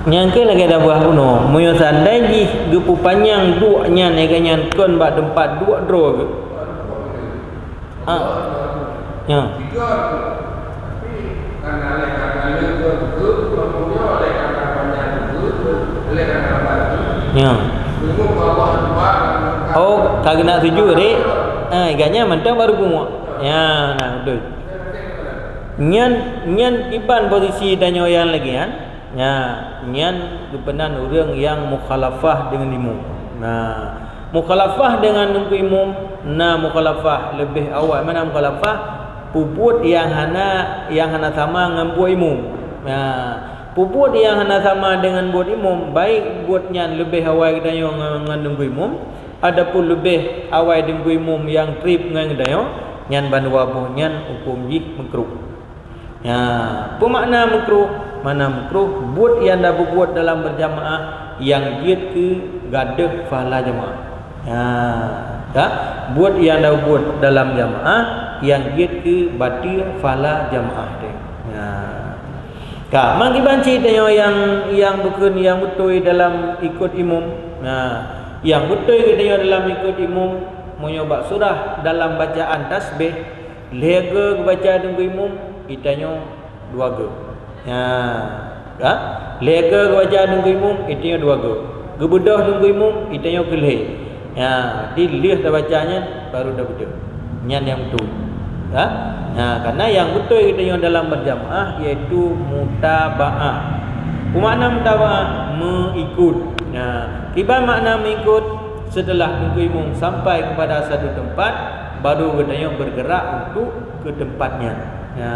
Nyang keu lagèe dabuah bunoe, meunyoe seandai jih geupeupanyang duek nyan, lagèe nyan kon bak teumpat duek droe geuh. Ah. Ya. Ya. Oh, ka geunak sujud, dek. Ah, gobnyan mantong baru geurumpok. Ya, nah, beutôi. Nyan, nyan kiban posisi tanyoe nyang lagèe nyan. Nah, nyan geupeunan ureueng nyang mukhalafah deungon imum. Nah, mukhalafah deungon teungku imum, na mukhalafah leubeh awai. Mana mukhalafah? Peubuet nyang hana, nyang hana sama ngon buet imum. Nah, peubuet nyang hana sama deungon buet imum, baik buet nyan leubeh awai geutanyoe ngon, ngon teungku imum, ataupun leubeh awai teungku imum nyang trép ngon geutanyoe, nyan bandua boh nyan hukôm jih meukruh. Ya, peue makna meukruh? Makna meukruh, buet nyang tapeubuet dalam beurjamaah nyang jeuet keu gadôh pahala jamaah. Ya, ka? Buet nyang tapeubuet dalam jamaah nyang jeuet keu batée pahala jamaah teuh. Ya. Ka, meukiban cit tanyoe nyang, nyang bukon nyang beutôi dalam ikot imum. Ya, nyang beutôi geutanyoe dalam ikot imum, meunyoe bak surah dalam bacaan tasbih, lhèe geuh geubaca teungku imum, geutanyoe dua geuh. Ya, ka? Lhèe geuh geubaca teungku imum, geutanyoe dua geuh. Geubeudôh teungku imum, geutanyoe keu lhèe. Ya, di lheueh tabaca nyan, baru tabeudôh. Nyan nyang beutôi. Ya? Ya, karena nyang beutôi geutanyoe dalam beurjamaah, yaitu mutabaah. Peue makna mutabaah? Meuikot. Ya. Kiban makna meuikot? Seuteulah teungku imum sampai keupada satu teumpat, baru geutanyoe beurgeurak untuk keu teumpat nyan. Ya.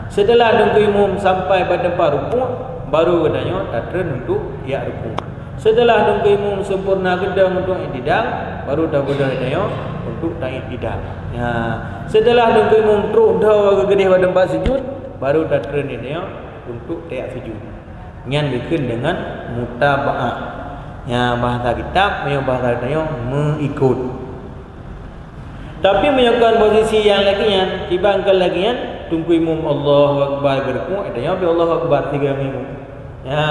Seuteulah teungku imum sampai bak teumpat rukuk, baru geutanyoe tatreun untuk jak rukuk. Seuteulah teungku imum seumpurna geudong untuk iktidal, baru tabeudôh geutanyoe untuk taiktidal. Ya. Seuteulah teungku imum trok dhoe geugeudeh bak teumpat sujud, baru tatreun geutanyoe untuk tajak sujud. Nyan geukheun deungon mutabaah. Ya, bahasa kitab, meunyoe bahasa geutanyoe meuikot. Tapi meunyoe kon posisi nyang lagèe nyan, kiban kon lagèe nyan, teungku imum Allahu Akbar geurukuk, geutanyoe pih Allahu Akbar sigoe ngon imum. Ya,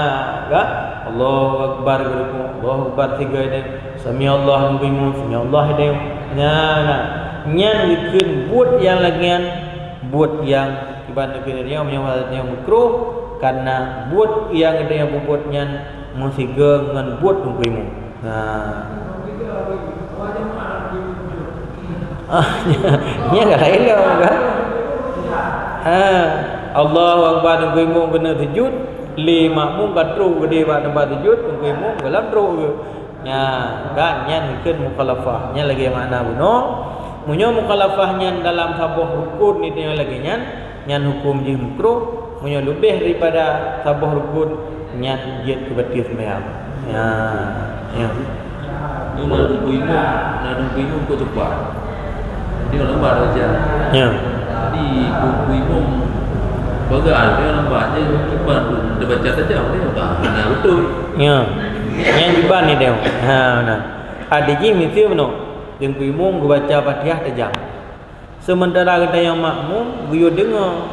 ka? Allahu Akbar geurukuk, Allahu Akbar sigoe nyan. Sami'allahu liman hamidah, sami'allahu liman hamidah. Nyan, nah. Nyan geukheun buet nyang lagèe nyan, buet nyang kiban lagèe nyan, meunyoe, meunyoe meukruh, karena buet nyang geutanyoe peubuet nyan meusigoe ngon buet teungku imum. Nah. Ah, nya, nya ka laén dah, kan? Ha, Allahu Akbar, teungku imum keuneuk sujud, Lé makmum ka trok geude bak teumpat sujud, teungku imum gohlom trok geuh. Nyan, kan, nyan kheun mukhalafah. Nyan lagèe makna bunoe. Meunyoe mukhalafah nyan dalam saboh rukun ni, nyan lagèe nyan, nyan huköm jih makruh. Meunyoe leubeh daripada saboh rukun, nyan jeuet keu bateue seumayang. Ya, ya. Nyoe na teungku imum, na teungku imum keu teumpat. Dia lambat baca. Ya. Jadi, teungku imum peugah, dia lambat. Dia teumpat tu, dia baca tajam, dia tak, hana beutôi. Ya. Nyan kiban ni dia. Ha, nah. Adak jih meusti bunoe. Teungku imum geubaca Fatihah tajam. Seumeuntara geutanyoe makmum geuyue deungoe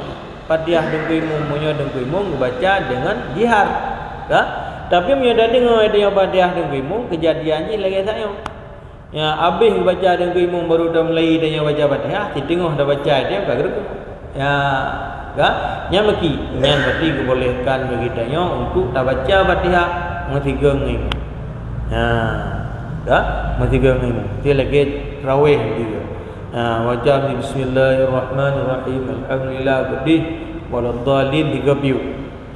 Fatihah teungku imum, meunyoe teungku imum geubaca deungon jihar, ka? Tapi meunyoe tadeungoe geutanyoe Fatihah teungku imum, keujadian jih lagèe tanyoe. Ya, abéh geubaca teungku imum baru tamulai tanyoe baca Fatihah, siteungoh tabaca tanyoe ka geurukuk. Ya, ka? Nyan meuki, nyan berarti geubolehkan bagi tanyoe untuk tabaca Fatihah meusigoe ngon imum. Ya, ka? Meusigoe ngon imum. Itu lagèe tarawih juga. Ha, baca bismillahirrahmanirrahim, alhamdulillah, geudeh, waladdallin, tiga piôh.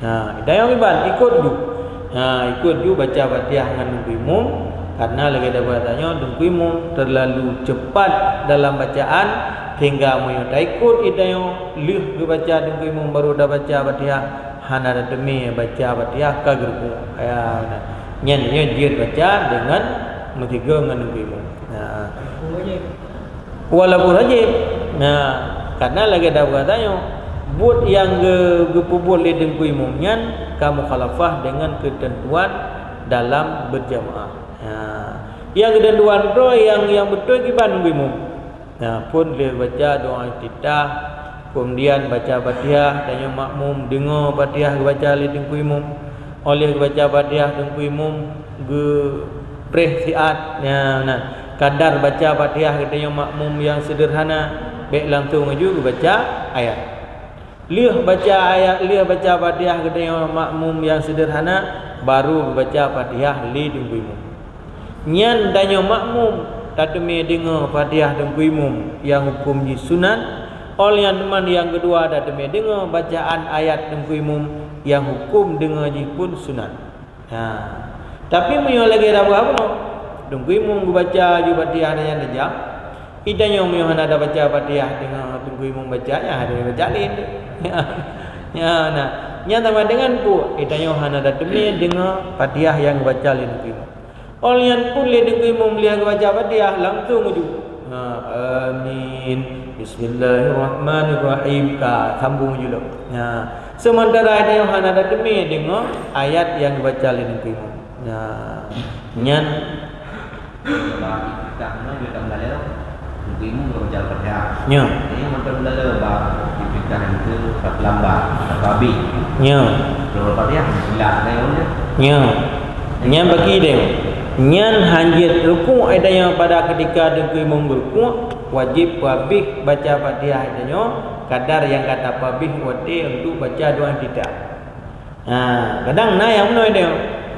Ha, tanyoe kiban, ikot ju. Ha, ikot ju baca Fatihah ngon teungku imum, karena lagèe daba tanyoe teungku imum terlalu cepat dalam bacaan, sehingga meunyoe taikot geutanyoe lheueh geubaca teungku imum baru tabaca Fatihah, hana tateumé baca Fatihah ka geurukuk. Ya, nah. Nyan nyoe jeuet baca deungon meusigoe ngon teungku imum. Ha. Walaupun wajib. Nah, karena lagèe daba tanyoe, buet nyang geu-, geupeubuet lé teungku imum nyan ka mukhalafah deungon keuteuntuan dalam berjamaah. Nah, nyang keuteuntuan droe nyang, nyang beutôi kiban teungku imum. Nah, phon lheueh baca doa iftitah, kemudian baca Fatihah, tanyoe makmum deungoe Fatihah geubaca lé teungku imum. Óh lheueh geubaca Fatihah teungku imum geupreh siat, ya, nah, kadar baca Fatihah geutanyoe makmum nyang seudeurhana, bèk langsong laju geubaca ayat. Lheueh baca ayat, lheueh baca Fatihah geutanyoe makmum nyang seudeurhana, baru geubaca Fatihah lé teungku imum. Nyan tanyoe makmum tateumé deungoe Fatihah teungku imum nyang huköm jih sunat, óh lheueh nyan teuma nyang keudua tateumé deungoe bacaan ayat teungku imum nyang huköm deungoe jih pun sunat. Ha. Tapi meunyoe lagèe daba bunoe, teungku imum geubaca ju Fatihah dan nyan tajam, geutanyoe meunyoe hana tabaca Fatihah deungoe teungku imum baca, nyan hana baca lé. Ya, nah. Nyan sama dengan peue? Geutanyoe hana tateumé deungoe Fatihah nyang geubaca lé teungku imum. Óh lheueh nyan phon lé teungku imum lheueh geubaca Fatihah, langsong laju, ha, amin, bismillahirrahmanirrahim, ka sambung laju lom. Ha, seumeuntara geutanyoe hana tateumé deungoe ayat nyang geubaca lé teungku imum. Ha, nyan. Teungku imum geubaca Fatihah. Nyo. Jadi, mantong lala bak iftitah itu, bak lambat, bak habis. Nyo. Kalau Fatihah, silap, kan, ya? Nyo. Nyan bagi deh. Nyan hanjeuet rukuk, eh, tanyoe pada ketika teungku imum geurukuk, wajib peuhabéh baca Fatihah tanyoe, kadar nyang ka tapeuhabéh watèe untuk baca doa iftitah. Ha, kadang na nyang meunoe deh.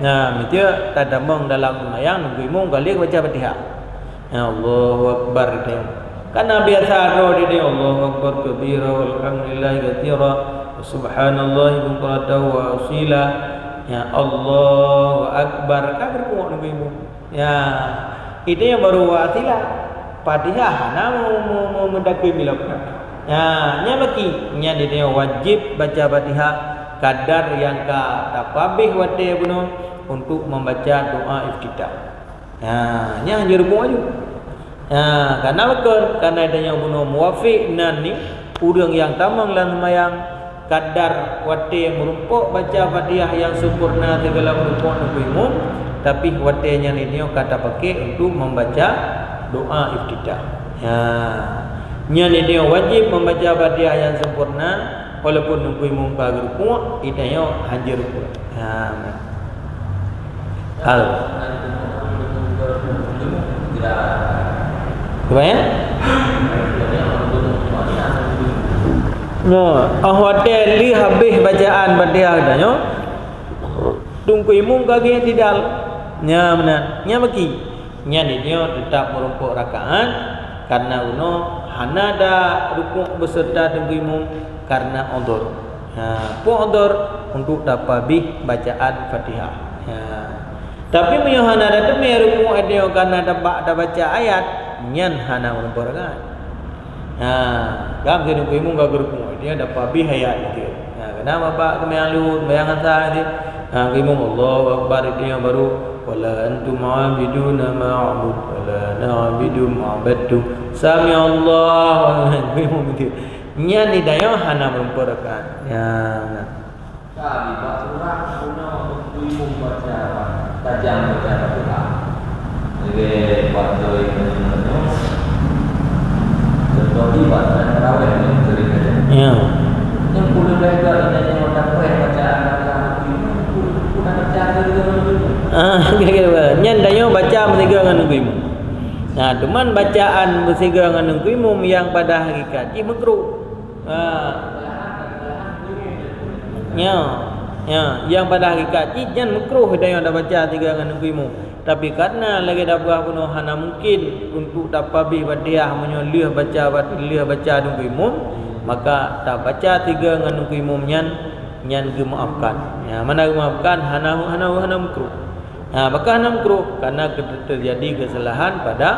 Na, meuteuk tatamong dalam seumayang, teungku imum ka lheueh baca Fatihah. Ya, Allahu Akbar, deh. Kana biasa droe deh, Allahu Akbar kabira, walhamdulillahi katsira, wa subhanallahi bukratan wa asila. Ya, Allahu Akbar, ka geurukuk teungku imum. Ya, itu nyang baru wa asila. Fatihah hana mu-, mu-, mu-, meudakwin bilok. Ya, nyan maki, nyan itu nyang wajib baca Fatihah kadar nyang ka tapeuhabéh watèe bunoe untuk membaca doa iftitah. Ha, nyan hanjeuet rukuk laju. Ha, kana beukon, kana tanyoe bunoe muwafiq nan ni, ureueng nyang tamong lam seumayang, kadar watèe meurumpok baca Fatihah nyang sempurna sigohlom meurumpok teungku imum, tapi watèe nyan nyoe ka tapakè untuk membaca doa iftitah. Ha, nyan nyoe wajib membaca Fatihah nyang sempurna, walaupun teungku imum ka geurukuk, geutanyoe hanjeuet rukuk. Ha, amin. Hal. Gimana? Nyoe, óh watèe lheueh habéh bacaan Fatihah geutanyoe, teungku imum ka geuiktidal. Nyan meunan. Nyan maki. Nyan nyoe teutap meurumpok rakaat, karena unoe hana da rukuk beserta teungku imum karena udhur. Ha, pok dor untuk tapabih bacaan Fatihah. Ha. Tapi meunyoe hana tateumé rukuk, eh, nyoe karena tabak tabaca ayat, nyan hana meureumpok rakaat. Ha, kan keu imum ka geurukuk, dia tapabih ayat dia. Ha, kena bapak keumayang lheueh, keumayang asar dia. Ha, keu imum Allahu Akbar, dia baru, "Wala antum abiduna ma a'bud, wala na'budu ma abadtum." Sami Allah, keu imum dia. Nyan di tanyoe hana meureumpok rakaat. Ya, nah. Ka bak surah bunoe meukeumum baca, tajam baca Fatihah. Lagèe baca Ibrahim nyoe. Contoh di bak tarawih nyoe sering saja. Ya. Yang puluh lebar dari nyoe tarawih bacaan Fatihah meukeumum, pun, pun baca sering. Ah, kira-kira. Nyan tanyoe baca meusigoe ngon meukeumum. Nah, teuma bacaan meusigoe ngon meukeumum nyang pada hakikat jih makruh. Ha. Ya, ya, nyang pada hakikat jih nyan makruh tanyoe tabaca sigoe ngon meukeumum. Tapi karena lagèe tapeugah bunoe hana mungkin untuk tapabih Fatihah meunyoe lheueh baca, lheueh baca meukeumum, maka tabaca sigoe ngon meukeumum nyan, nyan geumaafkan. Ya, mana geumaafkan, hana, hana, hana makruh. Ha, maka hana makruh karena ke-, terjadi kesalahan pada,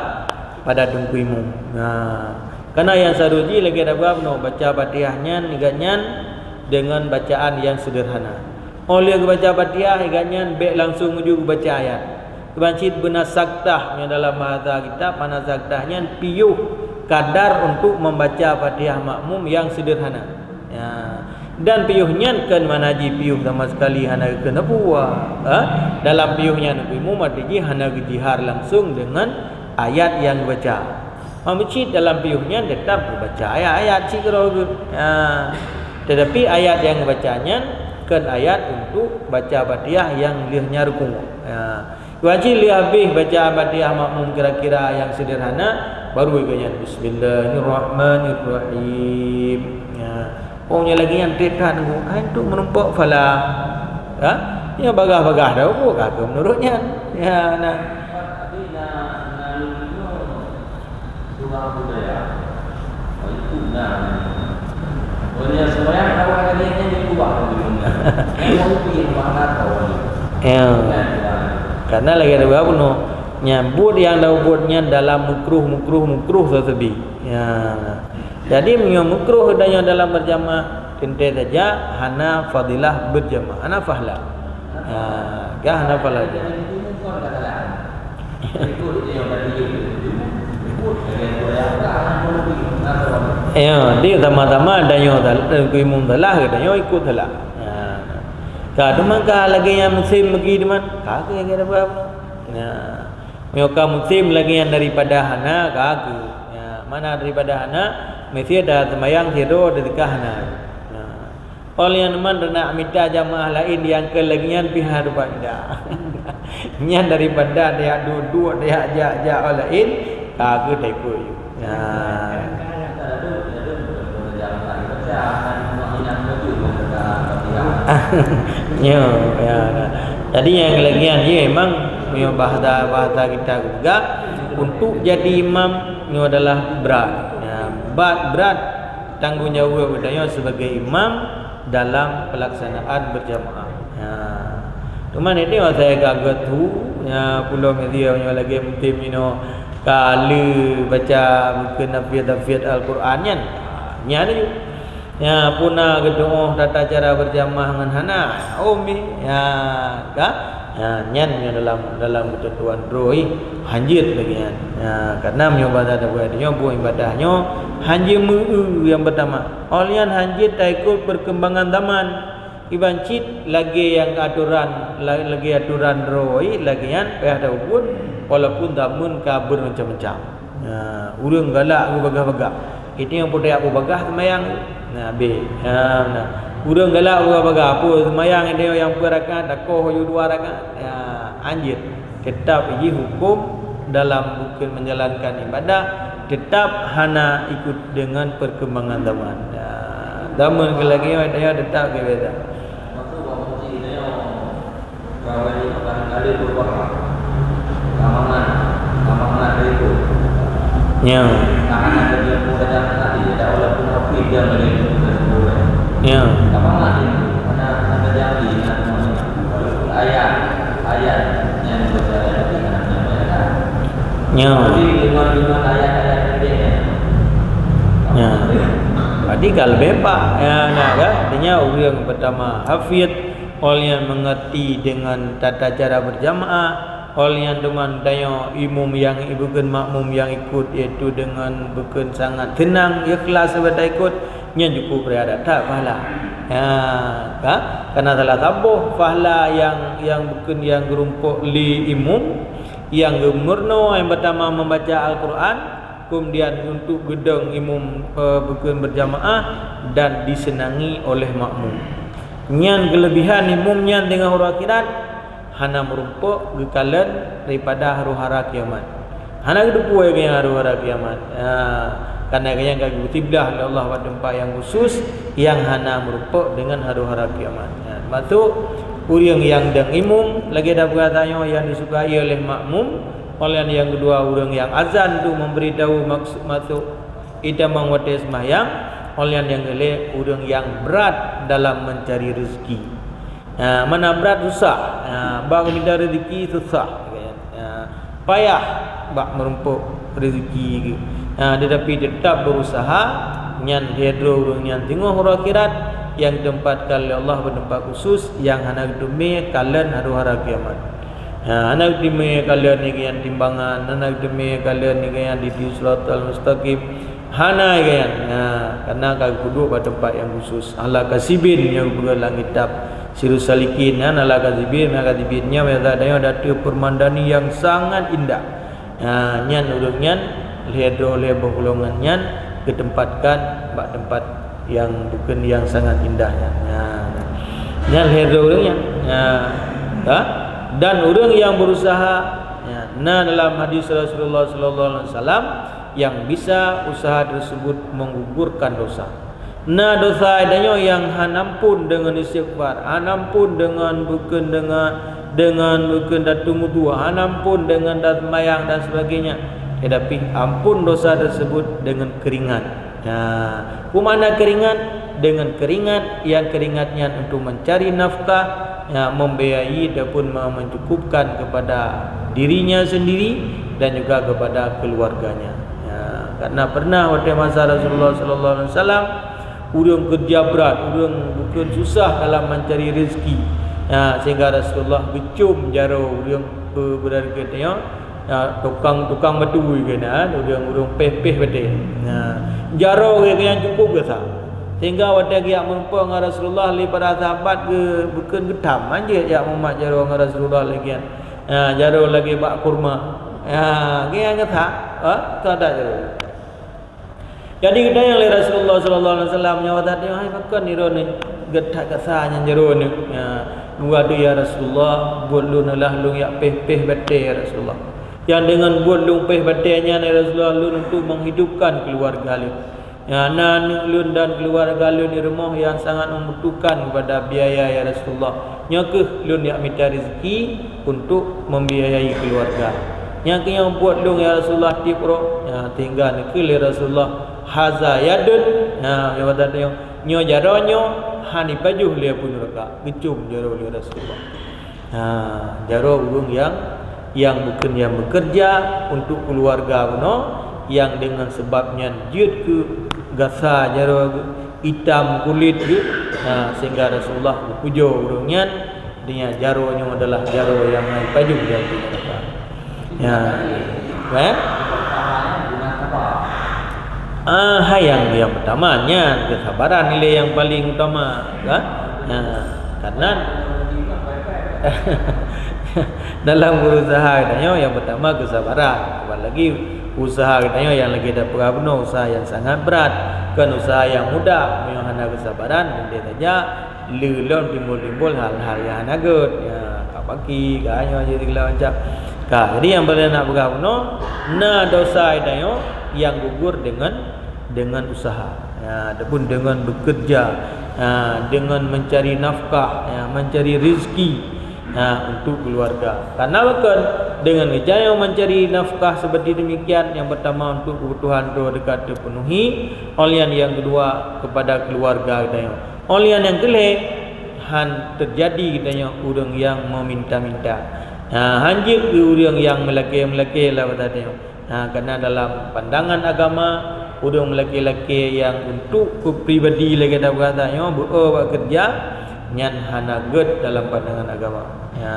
pada meukeumum. Ha. Karena nyang seuharus jih lagèe tapeugah bunoe baca Fatihah nyan, igat nyan deungon bacaan nyang seudeurhana. Óh lheueh geubaca Fatihah, igat nyan bèk langsung menuju geubaca ayat. Kiban cit beuna saktah, nyang dalam bahasa kitab, makna saktah nyan piôh kadar untuk membaca Fatihah makmum nyang seudeurhana. Ya. Dan piôh nyan kon makna jih piôh sama sekali hana geukheun peue. Ha? Dalam piôh nyan meukeumum arti jih hana geujihar langsung deungon ayat nyang geubaca. Meucit dalam piôh nyan teutap geubaca ayat-ayat cit keudroe geuh. Ha. Tetapi ayat nyang geubaca nyan kon ayat untuk baca Fatihah nyang lheueh nyan rukuk. Ha. Wajéb lheueh habéh baca Fatihah makmum kira-kira nyang seudeurhana, baru geuh nyan, "Bismillahirrahmanirrahim." Ya. Oh, nyang lagèe nyan trép that nunggu, hai tu meurumpok phala. Ha? Nyang bagah-bagah dah, oh, ka keu meunurot nyan. Ya, nah. Surah budaya. Oh, itu nah. Oh, yang sembahyang awak tadi yang di luar. Yang mau pergi ke mana kau? Ya. Karena lagi ada berapa no? Nyang buet nyang tabuet nyan dalam makruh, makruh, makruh saseubie. Ya. Jadi meunyoe makruh tanyoe dalam berjamaah, teuntèe saja hana fadilah berjamaah, hana fahla. Ya, ka hana fahla. Ya, di sama-sama tanyoe tal-, eh, imum salah, tanyoe ikut salah. Ya. Ka teuma ka lagèe nyang musém bagi teuma, ka keu lagèe apa? Ya. Meunyoe ka musém lagèe nyan daripada hana, ka keu. Ya, mana daripada hana, meusti ada seumayang sidroe teuka hana. Ya. Óh lheueh nyan man na mita jamaah laén nyang keu lagèe nyan pih harôh mita. Nyan daripada tajak duek-duek, tajak jak-jak óh laén, ka keu taikot. Ya. Nyoe, ya. Jadi nyang lagèe nyan jih memang meunyoe bahasa, bahasa kita juga, untuk jadi imam nyoe adalah brat. Ya, brat, brat tanggung jaweueb geutanyoe sebagai imam dalam pelaksanaan berjamaah. Ya. Teuma nyoe masa ka geutu, ya, pulo media nyoe lagèe mungkin inoe ka lheueh baca mungkin tafiat-tafiat Al-Quran nyan. Nyan laju. Ya, puna geutu'oh tata cara berjamaah ngon hana. Oh, mi, ya, ka? Ya, nyan nyoe dalam, dalam keutentuan droe, hanjeuet lagèe nyan. Ya, karena meunyoe bahasa tabuet nyoe, buet ibadah nyoe, hanjeuet meu-eu nyang pertama. Óh lheueh nyan hanjeuet taikot perkembangan zaman. Iban cit lagèe nyang atoran, la-, lagèe atoran droe, lagèe nyan payah tabuet, walaupun zaman ka bermacam-macam. Nah, ureueng galak geubagah-bagah. Itu nyang putôh geubagah seumayang. Nah, habéh. Nah, nah. Ureueng galak geubagah-bagah, apa seumayang itu nyang peuet rakaat, takoh aju dua rakaat. Ya, hanjeuet. Tetap jih hukum dalam bukan menjalankan ibadah, tetap hana ikut dengan perkembangan zaman. Ya, zaman ke lagi, ya, tetap ke biasa. Maka bak meuji nyoe, ka wali barangkali beubahah. Ka mangat, ka mangat ribu. Nyo. Ka hana jadi peurajaan tadi, dak walaupun hafiz dia menjadi peurajaan. Ya. Apa makna itu? Mana, mana jadi, mana, mana? Walaupun ayat, ayat yang dibaca ayat itu, nah, yang banyak kan? Ya. Tapi dengan, dengan ayat-ayat pendeknya. Ya. Berarti kalau bebas, ya, nah, kan? Artinya, ureuëng pertama hafid, orang yang mengerti dengan tata cara berjamaah, Óh lheueh nyan teuma tanyoe imum nyang ibeukeuen makmum nyang ikot, yaitu deungon beukeuen sangat seunang, ikhlas sabe taikot, nyan cukup raya that pahala. Ya, ka? Karena salah saboh pahala nyang, nyang beukeuen nyang geurumpok lé imum, nyang geumeurunoe nyang peurtama membaca Al-Quran, keumudian untuk geudong imum, eh, beukeuen berjamaah dan diseunangi oleh makmum. Nyan keulebihan imum nyan teungoh uroe akhirat, hana meurumpok geukalon daripada haru-hara kiamat. Hana geuteupeue keu nyang haru-hara kiamat. Ya, karena keu nyang ka geusiblah lé Allah bak teumpat nyang khusus, nyang hana meurumpok deungon haru-hara kiamat. Ya, termasuk ureuëng nyang dong imum, lagée dah peugah tanyoe nyang disukai oleh makmum, óh lheueh nyan nyang keudua ureuëng nyang azan tu memberi tahu maksud masuk itamong watée seumahyang, óh lheueh nyan nyang keulhée ureuëng nyang brat dalam mencari rezeki. Ha, mana brat susah. Ha, bak geuminta rezeki susah. Ha, payah bak meurumpok rezeki geuh. Ha, tetapi tetap berusaha, nyan lhée droe ureuëng nyan teungoh uroe akhirat, nyang geuteumpatkan lé Allah bak teumpat khusus, nyang hana geuteumé kalon haru-hara kiamat. Ha, hana geuteumé kalon nyan timbangan, hana geuteumé kalon nyan di, di siratal mustaqim. Hana nyan, ha, karena ka geupeuduek bak teumpat nyang khusus. Ala kasibin nyang geupeugah lam kitab Sirus Salikin, nyan ala kasibin, ala kasibin nyan biasa tanyoe datu peumandani nyang sangat indah. Ha, nyan ureuëng nyan lhée droe lhée boh golongan nyan geuteumpatkan bak teumpat nyang beukeuen nyang sangat indah nyan. Ha, nyan lhée droe ureuëng nyan. Ha, ha? Dan ureuëng nyang berusaha, ya, na dalam hadis Rasulullah sallallahu alaihi wasallam, yang bisa usaha tersebut menggugurkan dosa. Na dosa tanyoe nyang hana ampun deungon istighfar, hana ampun deungon beukeuen, deungon, deungon beukeuen datu meutuah, hana ampun deungon daseumayang dan sebagainya. Tetapi ampun dosa tersebut deungon keringat. Nah, peue makna keringat? Deungon keringat, nyang keringat nyan untuk mencari nafkah, ya, membiayai ataupun me-, mencukupkan kepada dirinya sendiri dan juga kepada keluarganya. Ya, karena pernah watée masa Rasulullah sallallahu alaihi wasallam, ureuëng keureuja brat, ureuëng beukeuen susah dalam mencari rezeki. Ya, sehingga Rasulullah geucom jaroe ureuëng pe-, beureukat nyoe, ya, tukang, tukang batui keunan, ureuëng-ureuëng péh-péh batée. Nah, jaroe geuh nyang cukup gasa. Sehingga watée geujak meurumpok ngon Rasulullah, lé para sahabat geu-, beukeuen geutam, hanjeuet jak mumat jaroe ngon Rasulullah lagée nyan. Ha, jaroe lagée bak kurma. Ha, geuh nyang gasa, ha, ka ada jaroe. Jadi geutanyong lé Rasulullah sallallahu alaihi wasallam, nyoe watée nyoe, "Hai, pakon nirôn nyoe gét that gasa nyan jaroe nyoe?" Ya, geupeugah, "Ya Rasulullah, buet lôn adalah lôn jak péh-péh batée, ya Rasulullah. Nyang deungon buet lôn péh batée nyan, ya Rasulullah, lôn untuk menghidupkan keuluwarga lôn. Ya, na aneuk lôn dan keuluwarga lôn di rumoh nyang sangat membutuhkan kepada biaya, ya Rasulullah." Nyoe kheueh lôn jak mita rezeki untuk membiayai keuluwarga. Nyang keuh nyang buet lôn, ya Rasulullah, tieb uroe. Ya, sehingga neukheun lé Rasulullah, "Haza yadun." Ya, nyoe, nyoe jaroe nyoe hana jipajoh lé apui nuraka. Geucom jaroe lé Rasulullah. Ha, jaroe ureuëng nyang, nyang beukeun-, nyang beukeureuja untuk keuluwarga bunoe, nyang deungon sabab nyan jeuet keu gasa jaroe geuh, itam kulét geuh, ha, sehingga Rasulullah geupujoe ureuëng nyan, artinya jaroe nyoe adalah jaroe nyang hana jipajoh lé apui nuraka. Ya. Eh? Ah, hai nyang, nyang peurtama nyan keusabaran nilai nyang paleng utama, kan? Nah, karena dalam berusaha geutanyoe nyang peurtama keusabaran, apalagi usaha geutanyoe nyang lagée tapeugah bunoe usaha nyang sangat brat, kon usaha nyang mudah. Meunyoe hana keusabaran, andai saja lé lom timbul-timbul hal-hal nyang hana gét. Ya, ka paki, ka nyoe, jadi segala macam. Ka, jadi nyang paleng nak peugah bunoe, na dosa geutanyoe nyang gugur deungon, deungon usaha. Ya, ataupun deungon bekerja, ya, deungon mencari nafkah, ya, mencari rezeki, ya, untuk keluarga. Karena bukon deungon geutanyoe mencari nafkah seperti demikian, yang pertama untuk kebutuhan droe teuka teupenuhi, óh lheueh nyan yang kedua kepada keluarga geutanyoe. Óh lheueh nyan keu lhée, han teujadi geutanyoe ureuëng nyang meuminta-minta. Ha, han jeuet keu ureuëng nyang meulakée-meulakée lah bak tanyoe. Ha, karena dalam pandangan agama, ureuëng meulakée-lakée nyang untuk keu pribadi lagée dak bak tanyoe, beu-o bak keureuja, nyan hana gét dalam pandangan agama. Ha.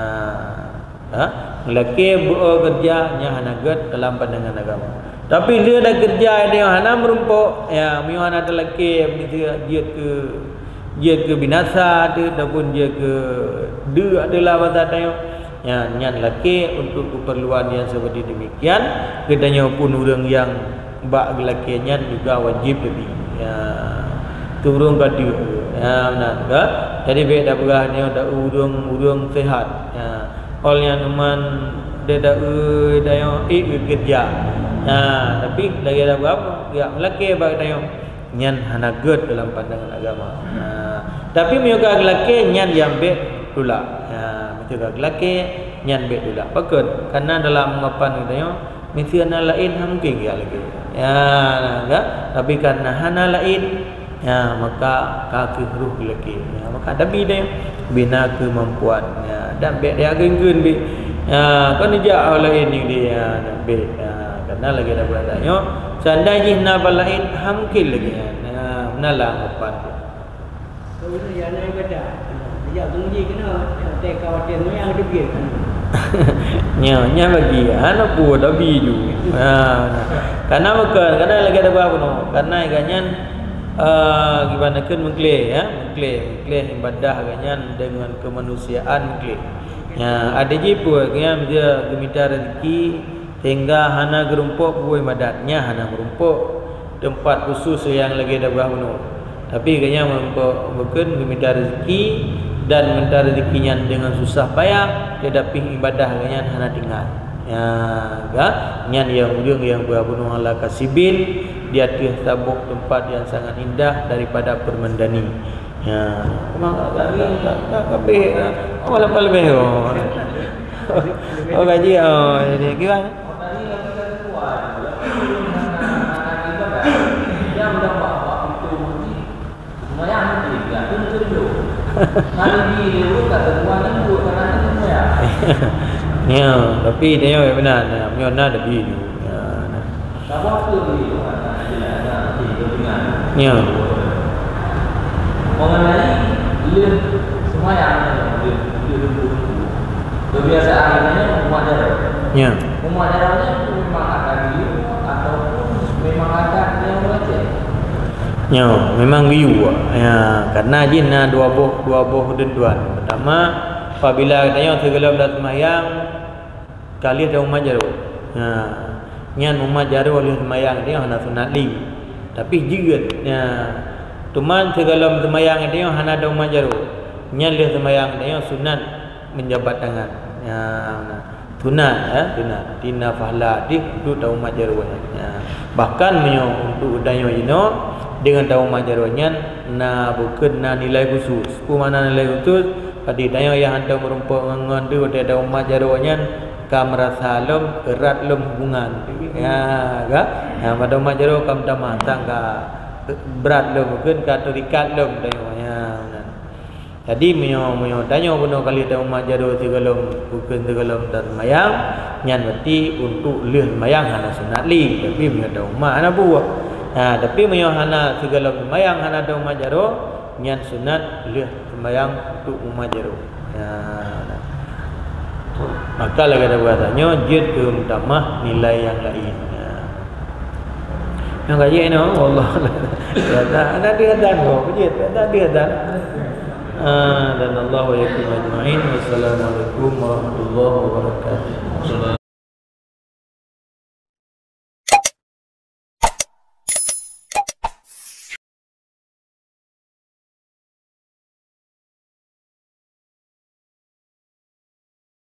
Ha? Meulakée beu-o keureuja nyang hana gét dalam pandangan agama. Tapi lheueh dak keureuja nyoe hana meurumpok, ya, meunyoe hana talakée, miseue jeuet keu, jeuet keu binasa teuh, ataupun jeuet keu deuk teuh lah basa tanyoe. Ya, nyan lakée untuk keupeurluan nyang seperti demikian, geutanyoe pun ureuëng nyang bak geulakée nyan juga wajéb tabi. Ya. Turun ka deuk. Ya, meunan ka. Jadi bék tapeugah nyoe ta ureuëng-ureuëng sehat. Ya. Óh lheueh nyan teuma deda eu tanyoe ék geukeureuja. Ya, tapi lagée tapeugah geujak meulakée bak tanyoe. Nyan hana gét dalam pandangan agama. Ya. Tapi meunyoe ka geulakée nyan nyang bék tulak. Ya, meunyoe ka geulakée nyan bék tulak. Pakon? Karena dalam anggapan geutanyoe Miseue na laén han mungken geujak lagée. Ya, na ka? Tapi karena hana laén, ya, maka ka kheueh roh geulakée. Ya, maka tabi deh, bina keumampuan. Ya, dan bék ya geunggeun bék. Ya, kon neujak awak laén nyang di, ya, dan bék. Ya, karena lagée dak bak tanyoe, seandai jih na bak laén, han mungken lagée nyan. Ya, meunan lah anggapan. Ureuëng nyang na ibadah, ya, geunji keunoe, ya, teuka watée meunan teubiet. Nyoe, nyan bagi, hana peue tabi ju. Ha, nah. Karena bukan, karena lagée dak bak bunoe. Karena gobnyan, eh, gimana kan meukleh, ya, meukleh, meukleh ibadah gobnyan dengan kemanusiaan meukleh. Ya, ada ji peue, gobnyan dia geumita rezeki, sehingga hana geurumpok buet ibadat, nyan hana meurumpok teumpat khusus nyang lagée dak bak bunoe. Tapi gobnyan meurumpok bukon geumita rezeki dan meuminta rezeki nyan dengan susah payah, tetapi ibadah gobnyan hana tinggai. Ya, ka? Nyan nyang ureuëng nyang bak bunoe ala kasibin di ateueh sabuk teumpat nyang sangat indah daripada permendani. Ya, memang tak, tak, tak, tak habis, ah. Awak lapan lebih, oh. Oh, gaji, oh, jadi gimana? Ya, tapi dia benar, ya, punya na lebih. Ya, nah. Saboh keuh lé Tuhan hana jeulaih na hase geudeungoe. Nyoe. Mengenai lheueh seumayang, lheueh, lheueh teungku-teungku. Kebiasaan nyoe umat jaroe. Nyoe. Umat jaroe nyoe memang akan geuyue ataupun memang akan nyang meulacée? Nyoe, memang geuyue. Ya, karena jih na dua boh, dua boh deunduan. Pertama, apabila tanyoe sigohlom taseumayang, ka lheueh tamumat jaroe. Ha, nyan mumat jaroe lheueh seumayang tanyoe hana sunat lé. Tapi jeuet, ya. Teuma sigohlom seumayang tanyoe hana tamumat jaroe. Nyan lheueh seumayang tanyoe sunat menjabat tangan. Ya, sunat, ya, sunat. Tina fahla dih untuk tamumat jaroe nyan. Ya. Bahkan meunyoe untuk tanyoe jinoe, dengan tamumat jaroe nyan, na bukon na nilai khusus. Peue makna nilai khusus? Padub tanyoe nyang hantom meurumpok ngon, ngon tu, watée tamumat jaroe nyan, ka meurasa lom, erat lom hubungan. Ya, ka? Ya, padub tamumat jaroe ka meutamah, sang ka brat lom, bukon ka teurikat lom tanyoe. Ya, meunan. Jadi, meunyoe, meunyoe tanyoe bunoe ka lheueh tamumat jaroe sigohlom, bukon sigohlom taseumayang, nyan berarti untuk lheueh seumayang hana sunat lé, tapi meunyoe tamumat hana buah. Ha, tapi meunyoe hana sigohlom seumayang hana tamumat jaroe, nyan sunat lheueh seumayang untuk mumat jaroe. Ya. Maka lagée dak bak tanyoe jeuet keu meutamah nilai nyang laén. Ya. Nyang ka jeuet nyoe, wallah. Ya, tak, tak ada azan kok, jeuet, tak ada azan. Ah, dan Allah wa yakum ajma'in. Wassalamualaikum warahmatullahi wabarakatuh.